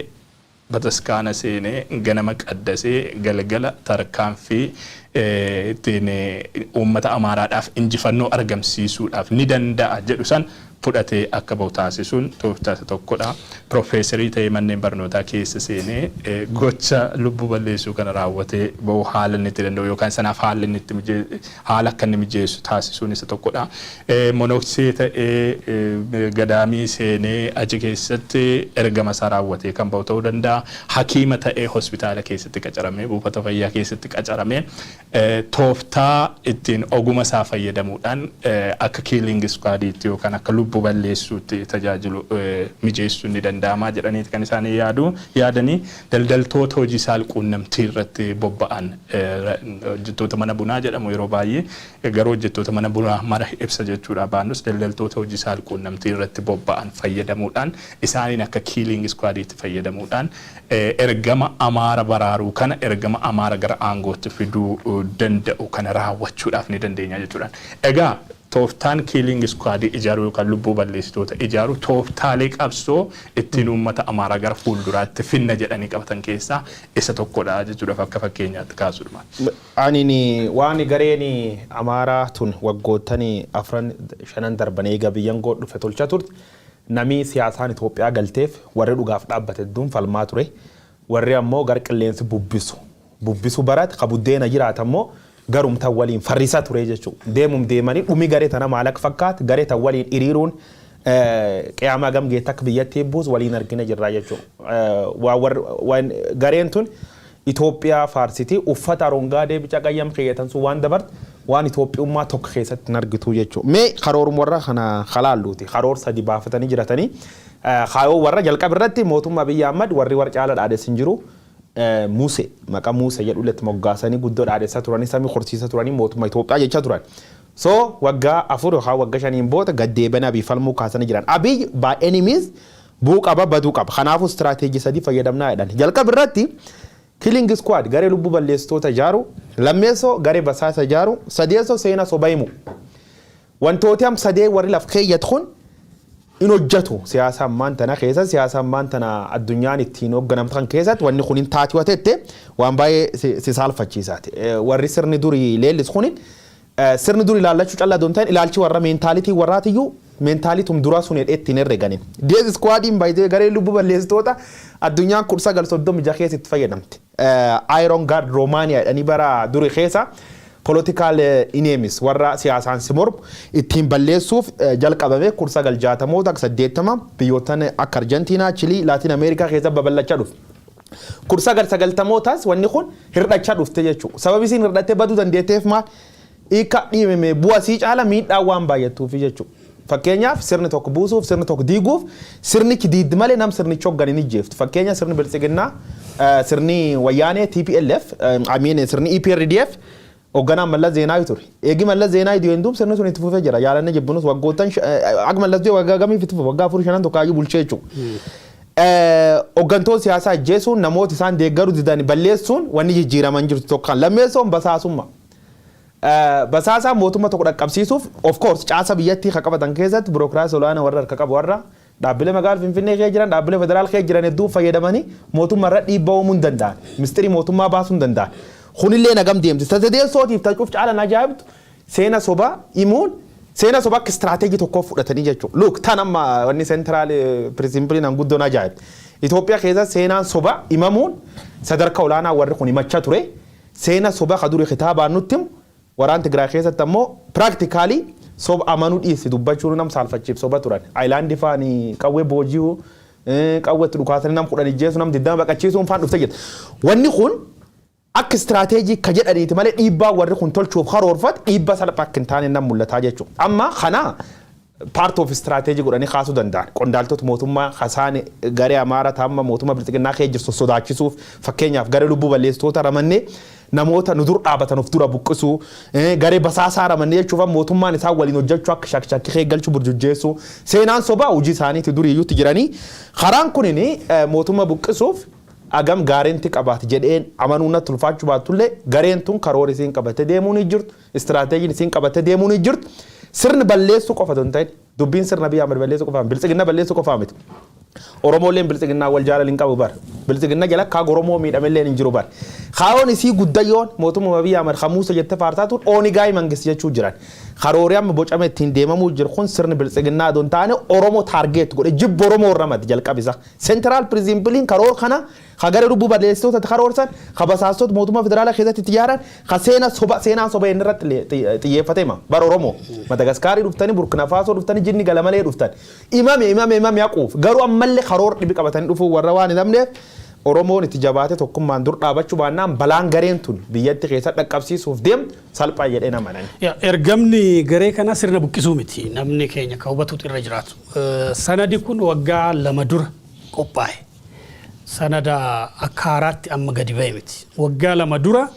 bataskaana seenee ganama qaddasee galgala tarkaanfii ittiin uummata Amaaraadhaaf injifannoo argamsiisuudhaaf ni danda'a jedhu san fudhatee akka bahu taasisuun tooftaa isa tokkodha. Piroofeesarii ta'ee manneen barnootaa keessa seenee gocha lubbuu balleessuu kana raawwatee bahu haala inni itti danda'u yookaan sanaaf haala inni itti haala akka inni mijeessu taasisuun isa tokkodha. Monoksee ta'ee gadaamii seenee achi keessatti ergama isaa raawwatee kan bahu ta'uu danda'a. Hakiima ta'ee hospitaala keessatti qacaramee, buufata fayyaa keessatti qacaramee, tooftaa ittiin oguma isaa fayyadamuudhaan akka killing squadiitti yookaan akka lubbuu balleessuutti tajaajilu mijeessuun ni danda'ama jedhaniiti kan isaan yaadu yaadanii. Daldaltoota hojii saalquunnamtii irratti bobba'an, hojjettoota mana bunaa jedhamu yeroo baay'ee, garuu hojjettoota mana bunaa mara ibsa jechuudha baannus, daldaltoota hojii saalquunnamtii irratti bobba'an fayyadamuudhaan, isaaniin akka killing squadiitti fayyadamuudhaan ergama Amaara baraaruu kana, ergama Amaara gara aangootti fiduu danda'u kana raawwachuudhaaf ni dandeenya jechuudhaan. Egaa tooftaan killing squad ijaaruu yookaan lubbuu balleessitoota ijaaruu tooftaalee qabsoo ittiin uummata Amaaraa gara fuulduraatti finna jedhanii qabatan keessaa isa tokkodha jechuudhaaf akka fakkeenyaatti kaasuudha. Ani waan gareen Amaaraa tun waggoottan afran shanan darban eega biyyan dhufe tolchaa turte, namni siyaasaan Itoophiyaa galteef warri dhugaaf dhaabbate hedduun falmaa ture. Warri ammoo gar qilleensi bubbisu bubbisu barate ka buddeena jiraata ammoo garumtan waliin farrisaa ture jechuudha. Deemum deemanii dhumi garee tana maal akka fakkaatu, garee tan waliin hiriiruun qiyaamaa gam geetta akka biyyatti buusu waliin argina jirra jechuudha. Gareen tun Itoophiyaa faarsiti, uffata arongaadee bica qayyam keeyyatan sun waan dabarte. Waan Itoophiyummaa tokko keessatti hin argitu jechuudha. Mee karooruma warra kana kalaalluuti. Karoor sadi baafatanii jiratanii kaayoo warra jalqaba irratti mootummaa Abiyyi Ahmad warri warra caala dhaadessin hin jiru. Musee, maqaa Musee jedhu illee moggaasanii guddoo dhaadessaa turanii, samii horsiisa turanii, mootummaa Itoophiyaa jecha turan. So waggaa 4 yookaan waggaa 5n booda gaddeebanii Abiy falmuu kaasanii jiran. Abiy by any means bu'uu qaba, baduu qaba. Kanaafuu istiraateejii sadii fayyadamnaa jedhan. Jalqaba irratti killing squad, garee lubbuu balleessitoota ijaaru, lammeessoo garee basaasa ijaaru, sadeessoo seena soba himu. Wantooti am sadee warri laf keeyyatu kun in hojjetu. Siyaasa ammaan tana keessa, siyaasa ammaan tana addunyaan ittiin hoogganamtu kan keessatti wanni kun hin taati watette waan baay'ee si saalfachiisaati. Warri sirni durii leellis kun sirni durii ilaallachuu callaa doon ta'in, ilaalchi warra mentality warraatiyyuu mentalityum duraa sun hidhee ittiin herreganin. Death squadiin baay'ee garee lubbuu balleessitoota addunyaan 1936 keessa itti fayyadamte. Iron Guard Roomaaniyaa jedhanii bara durii keessa political enemies, warra siyaasaan si mormu ittiin balleessuuf jalqabame 1960moota, 80 biyyoottan akka Arjentiinaa, Chilii, Laatiin Ameerikaa keessa babal'achaa dhufe. 1990mootaas wanni kun hir'achaa dhufte jechuudha. Sababi isiin hir'attee baduu dandeetteef maal? Hiika dhiibame bu'aa sii caala miidhaa waan baay'attuufi jechuudha. Fakkeenyaaf, sirni tokko buusuuf, sirni tokko diiguuf, sirnichi diiddi malee nam sirnichi hooggan hin ijjeeftu. Fakkeenya, sirni biltsiginnaa, sirni wayyaanee TPLF, I mean sirni EPRDF hoogganaan Mallas Zeenaawi ture. Eegi Mallas Zeenaawi du'een duub sirni sun itti fufee jira. Yaalanne jibbinus waggoottan akka Mallas du'e waggaa gamiif itti fufe? Waggaa 4 shanan tokko hayyuu bulchee jechuudha. Hooggantoota siyaasaa ajjeesuun, namoota isaan deeggaruu didan balleessuun wanni jijjiiraman jirtu tokko. Lammeessoon basaasummaa. Basaasaa mootummaa tokko dhaqqabsiisuuf, of course, caasa biyyattii kan qabatan keessatti bureaucracy olaanaa warra harka qabu, warra dhaabbilee magaalaa Finfinnee keessa jiran, dhaabbilee federaal keessa jiran hedduu fayyadamanii mootummaa irra dhiibbaa uumuu hin danda'an. Mistirii mootummaa baasuu hin danda'an. Kunillee nagam deemti. Sadeessootiif tacuuf caalan ajaa'ibtu seena sobaa himuun, seena sobaa akka istiraateejii tokkoo fudhatanii jechuudha. Look, tan amma wanni central principleiin guddoon ajaa'ibti. Itoophiyaa keessa seenaan sobaa himamuun sadarkaa olaanaa warri kun himachaa ture. Seena sobaa ka durii kitaabaan nutti himu, waraan Tigraay keessatti ammoo practically soba amanuu dhiisi dubbachuu nam saalfachiif soba turan. Ayilaandii faani qawwee booji'uu, qawwee itti dhukaasanii nam 10 ijjeessu, nam 20 baqachiisuun faan dhufte jirti. Wanni kun akka istiraateejii ka jedhaniiti malee dhiibbaa warri kun tolchuuf karoorfat dhiibbaa salphaa akka hin taane nam mul'ataa jechuudha. Amma kana part of strategy godhanii kaasuu danda'an. Qondaaltota mootummaa kasaan garee Amaaraa ta'amma mootummaa bilxiginnaa kee jirtu sodaachisuuf, fakkeenyaaf garee lubbuu balleessitoota ramannee namoota nu dur dhaabatan of dura buqqisuu, garee basaasaa ramannee jechuuf mootummaan isaan waliin hojjechuu akka shakkii kee galchuu burjujjeessuu, seenaan sobaa hojii isaaniitti duriiyyuutti jiranii karaan kunin mootummaa buqqisuuf agam gaareenti qabaate jedheen amanuu natti ulfaachuu baattullee, gareen tun karoora isiin qabattee deemuu ni jirtu, istiraateejiin isiin qabattee deemuu ni jirtu. Sirni balleessuu qofa osoo hin ta'in, dubbiin sirna biyya Ahmad balleessuu qofa, biltsiginna balleessuu qofa miti. Oromooleen biltsiginnaa wal jaalala hin qabu bar. Biltsiginna jala kaa Oromoo miidhamellee hin jiru bar. Kaayoon isii guddayyoon mootummaa biyya Ahmad Hamuusa jette faarsaa tun Oonigaay mangis jechuu jiran. Karoorri amma bocame ittiin deemamuu jiru kun sirni biltsiginnaa adoo hin taane Oromoo target godhe, jibba Oromoo irra mati jalqabisa. Central principleiin karoor kana ka gara lubbuu balleessitoota karoorsan, ka basaastota mootummaa federaalaa keessatti itti ijaaran, ka seena soba seenaan soba inni irratti xiyyeeffate hima. Bara Oromoo Madagaskaarii dhuftanii, Burkina Faasoo dhuftanii, jinni gala malee dhuftan. Imame imame imame haquuf garuu ammallee karoor dhibi qabatanii dhufuu warra waan hin dhabneef, Oromoon itti jabaate tokkummaan dur dhaabachuu baannaan balaan gareen tun biyyatti keessa dhaqqabsiisuuf deemtu salphaa jedhee nama nani. Ergamni garee kanaa sirna buqqisuu miti. Namni keenya kan hubatutu irra jiraatu. Sanadi kun waggaa 2 dura qophaa'e. Sanada akka haaraatti amma gadi ba'e miti. Waggaa 2 dura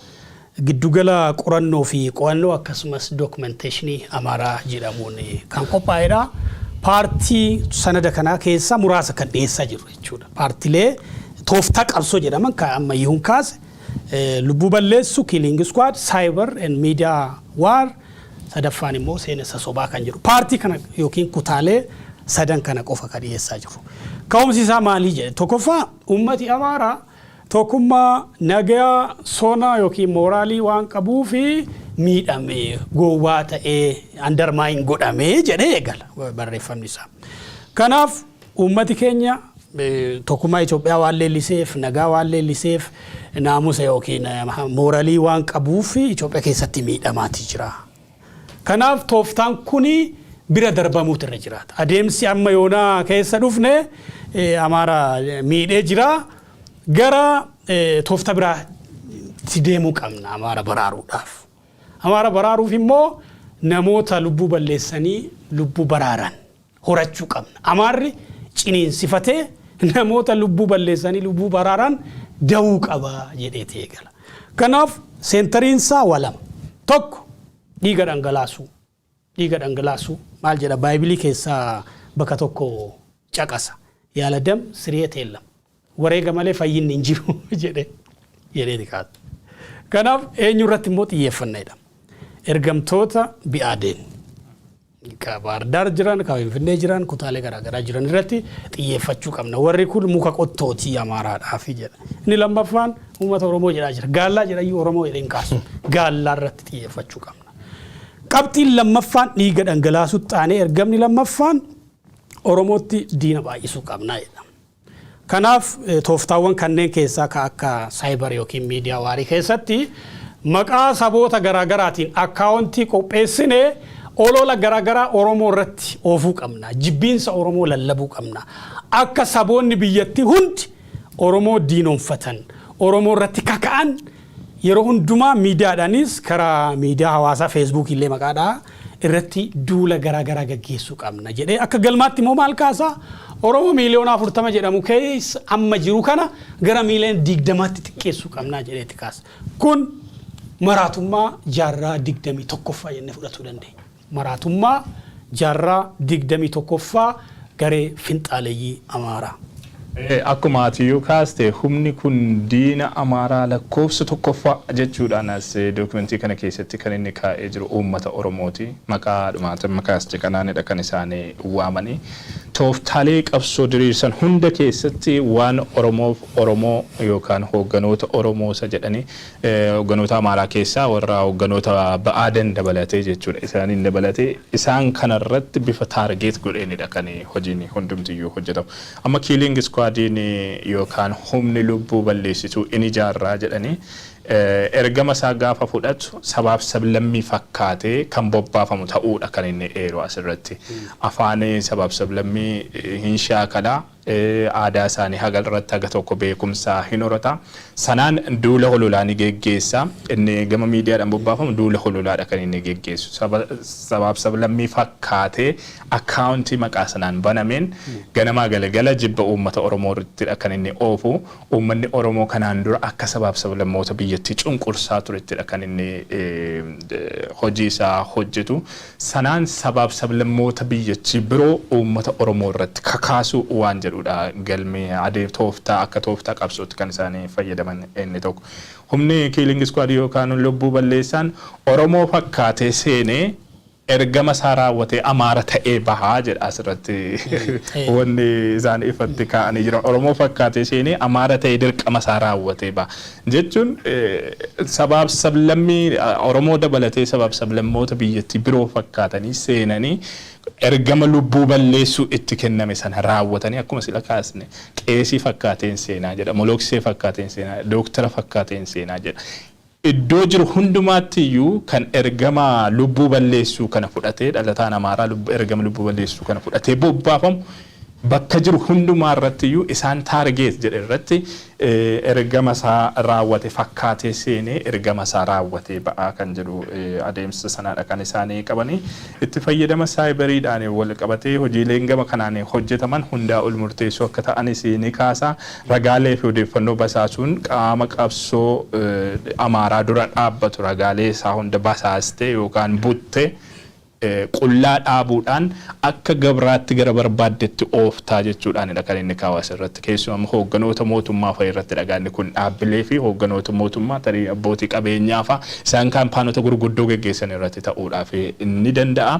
giddugala qorannoo fi qo'annoo akkasumas documentation Amaaraa jedhamuun kan qophaa'edha. Paartii sanada kanaa keessaa muraasa kan dhiyeessaa jiru jechuudha. Paartilee tooftaa qabsoo jedhaman kan amma yihuun kaase, lubbuu balleessu, killing squad, cyber and media war, sadaffaan immoo seenessa sobaa kan jedhu. Paartii kana yookiin kutaalee sadan kana qofa kan dhiyeessaa jiru. Ka'umsi isaa maalii jedhe? Tokkoffaa, uummati Amaaraa tokkummaa, nagaa, sona yookiin mooraalii waan qabuu fi miidhamee, gowwaa ta'ee, undermine godhamee jedhee eegala barreeffamni isaa. Kanaaf uummati keenya tokkummaa Itoophiyaa waan leelliseef, nagaa waan leelliseef, naamusa yookiin mooraalii waan qabuuf Itoophiyaa keessatti miidhamaati jira. Kanaaf tooftaan kuni bira darbamuutu irra jiraata. Adeemsi amma yoonaa keessa dhufne Amaara miidhee jira. Gara tooftaa biraatti deemuu qabna Amaara baraaruudhaaf. Amaara baraaruuf immoo namoota lubbuu balleessanii lubbuu baraaran horachuu qabna. Amaarri ciniinsifatee namoota lubbuu balleessanii lubbuu baraaran da'uu qaba jedheeti eegala. Kanaaf centeriin isaa waa lama. Tokko, dhiiga dhangalaasuu. Dhiiga dhangalaasuu maal jedha? Baaybilii keessaa bakka tokko caqasa. ያለ ደም ስርየት የለም. Wareega malee fayyinni hin jiru jedheeti kaasa. Kanaaf eenyu irratti immoo xiyyeeffannedha? Ergamtoota Bi'aadeen ka Baardaar jiran, ka Finfinnee jiran, kutaalee garaagaraa jiran irratti xiyyeeffachuu qabna. Warri kun muka qottootii Amaaraadhaafi jedha. Inni lammaffaan uummata Oromoo jedhaa jira. Gaallaa jedhayyuu, Oromoo jedhee hin kaasu. Gaallaa irratti xiyyeeffachuu qabna. Qabxiin lammaffaan dhiiga dhangalaasutti aanee ergamni lammaffaan Oromootti diina baay'isuu qabna jedha. Kanaaf tooftaawwan kanneen keessaa ka akka cyber yookiin miidiyaa warii keessatti maqaa saboota garaagaraatiin akkaawuntii qopheessinee olola garaagaraa Oromoo irratti oofuu qabna. Jibbiinsa Oromoo lallabuu qabna. Akka saboonni biyyattii hundi Oromoo diinoonfatan, Oromoo irratti kaka'an, yeroo hundumaa miidiyaadhaanis karaa miidiyaa hawaasaa Feesbuuk illee maqaadhaa irratti duula garaagaraa gaggeessuu qabna jedhee akka galmaatti immoo maal kaasaa? Oromoo 40 miiliyoona jedhamu keessa amma jiru kana gara 20 miiliyoona xiqqeessuu qabnaa jedheeti kaasa. Kun maraatummaa jaarraa 21ffaa jennee fudhatuu dandeenya. Maraatummaa jaarraa 21ffaa garee finxaaleeyyii Amaaraa. Akkuma atiyyuu kaaste, humni kun diina Amaaraa lakkoofsa tokkoffaa jechuudhaan as dookumentii kana keessatti kan inni kaa'ee jiru uummata Oromooti. Maqaa dhumaatiin maqaas kanaanidha kan isaan waamanii. Tooftaalee qabsoo diriirsan hunda keessatti waan Oromoof Oromoo yookaan hoogganoota Oromoo isa jedhanii hoogganoota Amaaraa keessaa warra hoogganoota Ba'aadan dabalatee jechuudha. Isaaniin dabalatee isaan kanarratti bifa target godheenidha kan hojiin hundumtiyyuu hojjetamu. Amma killing squadiin yookaan humni lubbuu balleessituu in ijaarraa jedhanii ergama isaa gaafa fudhatu sabaaf sablammii fakkaatee kan bobbaafamu ta'uudha kan inni eeru asirratti. Afaan sabaaf sablammii hin shaakalaa, aadaa isaanii haga irratti haga tokko beekumsaa hin horata. Sanaan duula hololaa ni geggeessa. Inni gama miidiyaadhaan bobbaafamu duula hololaadha kan inni geggeessu. Sabaaf sablammii fakkaatee akkaawuntii maqaa sanaan banameen ganamaa galgala jibba uummata Oromoo irrattidha kan inni oofu. Uummanni Oromoo kanaan dura akka sabaaf sablammoota biyyattii cunqursaa turettidha kan inni hojii isaa hojjetu. Sanaan sabaaf sablammoota biyyattii biroo uummata Oromoo irratti kakaasuu waan jedhudha galmee adee tooftaa akka tooftaa qabsootti kan isaanii fayyadaman inni tokko. Humni killing squad yookaan lubbuu balleessaan Oromoo fakkaatee seenee ergama isaa raawwatee Amaara ta'ee bahaa jedha asirratti wanni isaan ifatti kaa'anii jiran. Oromoo fakkaatee seenee Amaara ta'ee dirqama isaa raawwatee baha. Jechuun sabaaf sablammii Oromoo dabalatee sabaaf sablammoota biyyattii biroo fakkaatanii seenanii ergama lubbuu balleessuu itti kenname sana raawwatanii, akkuma sila kaasne, qeesii fakkaateen seenaa jedha, moloksee fakkaateen seenaa, dooktara fakkaateen seenaa jedha. Iddoo jiru hundumaatti iyyuu kan ergama lubbuu balleessuu kana fudhatee, dhalataan Amaaraa ergama lubbuu balleessuu kana fudhatee bobbaafamu bakka jiru hundumaa irratti iyyuu isaan target jedhe irratti ergama isaa raawwate fakkaatee seenee ergama isaa raawwatee ba'aa kan jedhu adeemsa sanaadha kan isaanii qabanii. Itti fayyadama cyberiidhaan wal qabatee hojiileen gama kanaan hojjetaman hundaa ol murteessoo akka ta'anis ni kaasa. Ragaalee fi odeeffannoo basaasuun qaama qabsoo Amaaraa dura dhaabbatu ragaalee isaa hunda basaastee yookaan buttee qullaa dhaabuudhaan akka gabraatti gara barbaaddetti ooftaa jechuudhaanidha kan inni kaa'u asirratti. Keessumaa hoogganoota mootummaa fa'a irratti dhagaanni kun dhaabbilee fi hoogganoota mootummaa, tarii abbootii qabeenyaa fa'a, isaan kaampaanota gurguddoo geggeessan irratti ta'uudhaaf ni danda'a.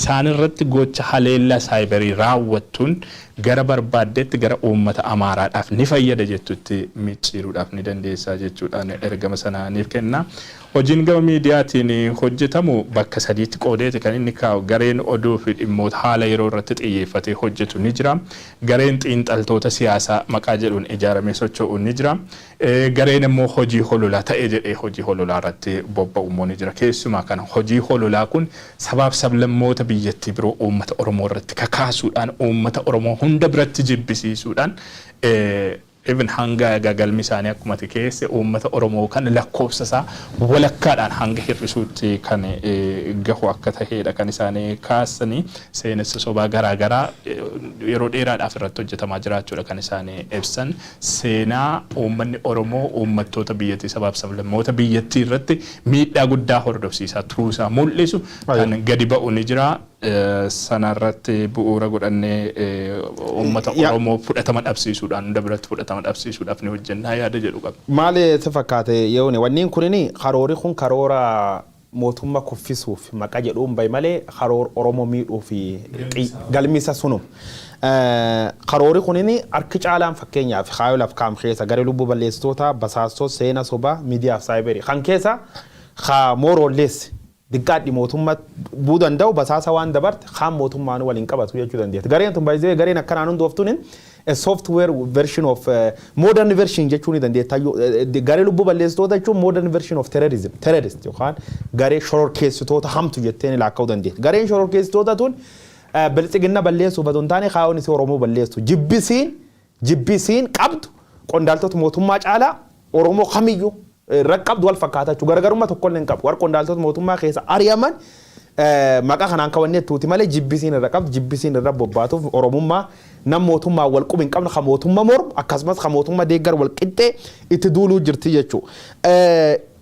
Isaan irratti gocha haleellaa cyberii raawwattuun gara barbaaddetti, gara uummata Amaaraadhaaf ni fayyada jettutti micciiruudhaaf ni dandeessaa jechuudhaan ergama sanaaniif kenna. Hojiin gama miidiyaatiin hojjetamu bakka sadiitti qoodeeti kan inni kaa'u. Gareen oduu fi dhimmoota haala yeroo irratti xiyyeeffatee hojjetu ni jira. Gareen xiinxaltoota siyaasaa maqaa jedhuun ijaaramee socho'u ni jira. Gareen immoo hojii hololaa ta'e jedhee hojii hololaa irratti bobba'u immoo ni jira. Keessumaa kana hojii hololaa kun sabaaf sablammoota biyyattii biroo uummata Oromoo irratti kakaasuudhaan, uummata Oromoo hunda biratti jibbisiisuudhaan Even hanga galmi isaanii akkuma ati keesse uummata Oromoo kan lakkoofsa isaa walakkaadhaan hanga hir'isuutti kan gahu akka tahedha kan isaanii kaasanii. Seenessa sobaa garaa garaa yeroo dheeraadhaaf irratti hojjetamaa jiraachuudha kan isaanii ibsan. Seenaa uummanni Oromoo uummattoota biyyattii, sabaaf sablammoota biyyattii irratti miidhaa guddaa hordofsiisaa turuusaa mul'isu kan gadi ba'u ni jira. Sanarratti bu'uura godhannee uummata Oromoo fudhatama dhabsiisuudhaan, hunda biratti fudhatama dhabsiisuudhaaf ni hojjennaa yaada jedhu qaba. Maali si fakkaate yoone wanniin kunini karoori kun karoora mootummaa kuffisuuf maqaa jedhuun bahi malee karoora Oromoo miidhuu fi galmisa sunum. Karoori kunini harki caalaan, fakkeenyaaf, kaayoo laf kaam keessa garee lubbuu balleessitoota, basaastota, seena sobaa, miidiyaa fi saayibarii kan keessa ka mooroolleessi diqqaadhi mootummaa bu'uu danda'u basaasa waan dabarte kaan mootummaan waliin qabatu jechuu dandeetti. Gareen tun baay'ee gareen akkanaan hundooftuun a software version of modern version jechuu ni dandeetta. Garee lubbuu balleessitoota jechuun modern version of terrorism, terrorist yookaan garee shororkeessitoota hamtu jettee ni laakka'uu dandeetti. Gareen shororkeessitoota tun Bilxiginna balleessuuf otoo hin taane kaayoon isii Oromoo balleessu. Jibbisiin qabdu qondaaltota mootummaa caalaa Oromoo kamiyyuu irra qabdu wal fakkaata jechuudha. Garaagarummaa tokkollee hin qabu. Warra qondaaltota mootummaa keessa ari'aman maqaa kanaan kawannee tuuti malee jibbisiin irra qabdu, jibbisiin irra bobbaatuuf Oromummaa nam mootummaa wal qubi hin qabne, ka mootummaa mormu akkasumas ka mootummaa deeggar wal qixxee itti duuluu jirti jechuudha.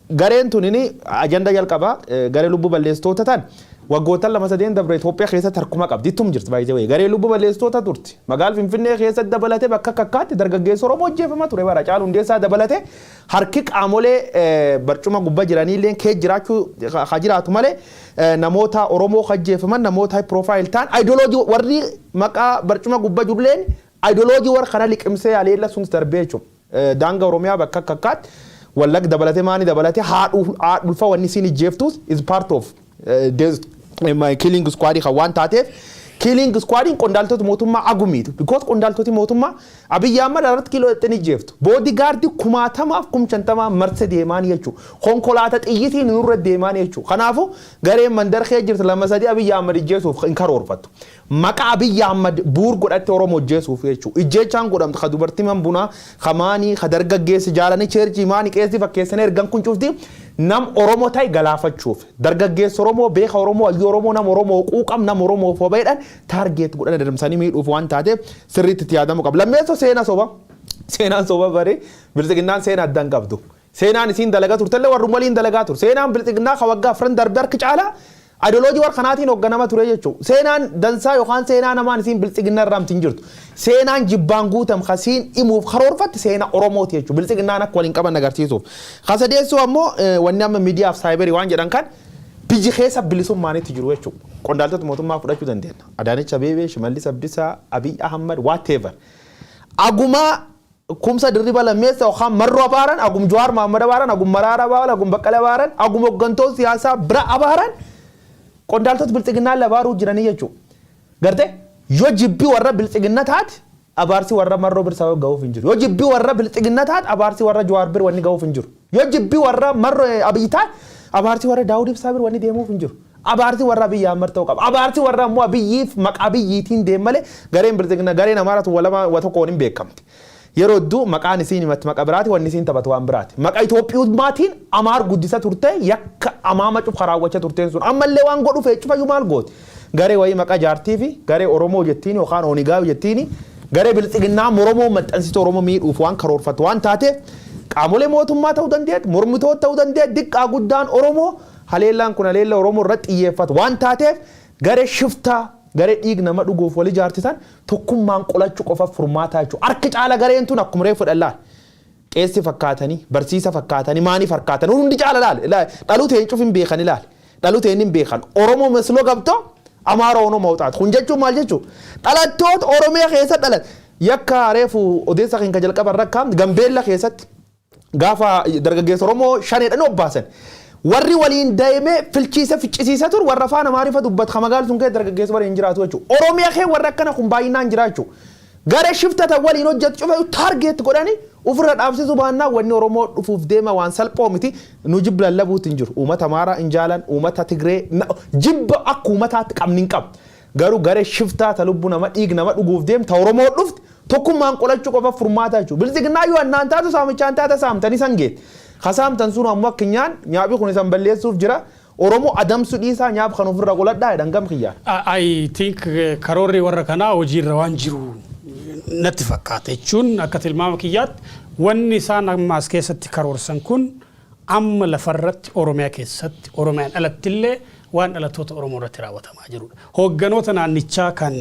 Gareen tunini ajanda jalqabaa garee lubbuu balleessitoota tan waggoottan 2-3 dabre Itoophiyaa keessatti harkuma qabdi, ittum jirti baay'ee. Garee lubbuu balleessitoota turti. Magaala Finfinnee keessatti dabalatee bakka kakkaatti dargaggeessa Oromoo ajjeefama ture bara Caaluu Hundeessaa dabalatee. Harki qaamolee barcuma gubbaa jiraniillee kee jiraachuu haa jiraatu malee namoota Oromoo ajjeefaman, namoota high profile ta'an, ideology warri maqaa barcuma gubbaa jirulleen ideology warra kana liqimsee haleella sun darbee jechuudha. Daangaa Oromiyaa bakka kakkaatti Wallag dabalatee, maani dabalatee, haadhulfa wanni isiin ijjeeftus is part of killing squad kan waan taateef, killing squadiin qondaaltota mootummaa agumiitu. Because qondaaltoti mootummaa Abiyyi Ahmad irratti kiiloo dhexxeen ijjeeftu. Bodyguard kumaatamaaf 50,000 marse deemaan jechuudha. Konkolaataa xiyyitiin nurra deemaan jechuudha. Kanaafuu gareen mandarkee jirtu 2-3 Abiyyi Ahmad ijjeesuuf hin karoorfattu. Maqaa Abiyyi Ahmad buur godhatte Oromoo ijjeesuuf jechuudha. Ijjeechaan godhamtu ka dubartii man bunaa, ka maanii, ka dargaggeessi jaalanii church maanii qeessii fakkeessanii ergan kun cufti nam Oromoo ta'e galaafachuuf, dargaggeessa Oromoo, beeka Oromoo, hayyuu Oromoo, nam Oromoo quuqam, nam Oromoo fobeedhaan target godhan adamsanii miidhuuf waan taateef sirriitti itti yaadamuu qaba. Lammeessoo, seena soba. Seenaan soba bare Bilxiginnaan seena addaan qabdu. Seenaan isiin dalagaa turtellee warri waliin dalagaa ture. Seenaan Bilxiginnaa ka waggaa 4 darbe harki caalaa ideology warra kanaatiin hoogganama ture jechuudha. Seenaan dansaa yookaan seenaa namaan isiin Bilxiginnaa irraa hin jirtu. Seenaan jibbaan guutam kasiin himuuf karoorfatte seenaa Oromooti jechuudha. Bilxiginnaan akka waliin qaban agarsiisuuf. Kasadeessuu ammoo wanni amma miidiyaaf saayibarii waan jedhan kan biyyi keessa bilisummaanitti jiru jechuudha. Qondaaltota mootummaa fudhachuu dandeenya. Adaanech Abeebee, Shimallis Abdiisaa, Abiy Ahmad, whatever. Agumaa Kumsa Dirriba Lammeessa yookaan Marroo abaaran, agum Jawaar Mahaammad abaaran, agum Maraara abaaran, agum Baqqalee abaaran, agum hooggantoota siyaasaa bira abaaran, qondaaltota Bilxiginnaa abaaruu jiranii jechuudha. Gartee yoo jibbii warra Bilxiginna taate abaarsi warra Marroo bir sababa ga'uuf hin jiru. Yoo jibbii warra Bilxiginna taate abaarsi warra Jawaar bir wanni ga'uuf hin jiru. Yoo jibbii warra Marroo Abiy taate abaarsi warra Daawud Ibsaa bir wanni deemuuf hin jiru. Abaarsi warra Abiyyi Ahmad ta'uu qaba. Abaarsi warra ammoo Abiyyiif maqaa Abiyyiitiin deem malee gareen Bilxiginna, gareen Amaaratu walama wa tokkoon hin beekamte. Yeroo hedduu maqaan isiin himatti maqa biraati, wanni isiin taphatu waan biraati. Maqa Itoophiyummaatiin Amaar guddisa turte, yakka amaama cufa raawwachaa turteen sun ammallee waan godhu fee cufayyuu maal gooti. Garee wayii maqaa jaartii fi garee Oromoo jettiin yookaan Oonigaa jettiin, garee Bilxiginnaa Oromoo maxxansituu Oromoo miidhuuf waan karoorfattu waan taateef, qaamolee mootummaa ta'uu dandeetti, mormitoota ta'uu dandeetti, diqqaa guddaan Oromoo haleellaan kun haleella Oromoo irratti xiyyeeffatu waan taateef, garee shiftaa, garee dhiig nama dhuguuf wal ijaartisan tokkummaan qolachuu qofa furmaataa jechuudha. Harki caala gareen tun akkuma reefu dhallaan qeessi fakkaatanii, barsiisa fakkaatanii, maanii fakkaatanii hundi caala laal dhaluuteen cuf hin beekan ilaal dhaluuteen hin beekan. Oromoo መስሎ ገብቶ አማራ ሆኖ መውጣት kun jechuun maal jechuun? Dhalattoota Oromiyaa keessa dhalat yakka reefu odeessa kan jalqaba rakkaam Gambeella keessatti gaafa dargaggeessa Oromoo shaneedhaan obbaasan, warri waliin deemee filchiisa ficcisiisa tur warra afaan Amaariffaa dubbatu kan magaalaa sun keessa dargaggeessa waliin jiraatu jechuudha. Oromiyaa kee warra akkana kun baay'inaan jiraachuu. Garee shiftata waliin hojjetu cufa target godhanii ofirra dhaabsisuu baannaa wanni Oromoo dhufuuf deema waan salphoo miti. Nu jibba lallabuutti hin jiru. Uummata Amaaraa hin jaalan, uummata Tigree jibba akka uummataatti qabni hin qabu. Garuu garee shiftaa ta lubbuu nama dhiig nama dhuguuf deemu ta Oromoo dhufte Tokkummaan qolachuu qofa furmaata jechuudha. Biltsiginnaa yoo annaan taatu saamichaan taata, saamtanii san geet. Kasaamtan sun ammoo akka nyaan nyaaphi kun isan balleessuuf jira. Oromoo adamsu dhiisaa, nyaap kan ofirra qoladhaa jedhan gam kiyyaan. I think karoorri warra kanaa hojiirra waan jiru natti fakkaata, jechuun akka tilmaama kiyyaatti wanni isaan amma as keessatti karoorsan kun amma lafarratti Oromiyaa keessatti, Oromiyaan alatti illee waan dhalattoota Oromoo irratti raawwatamaa jirudha. Hoogganoota naannichaa kan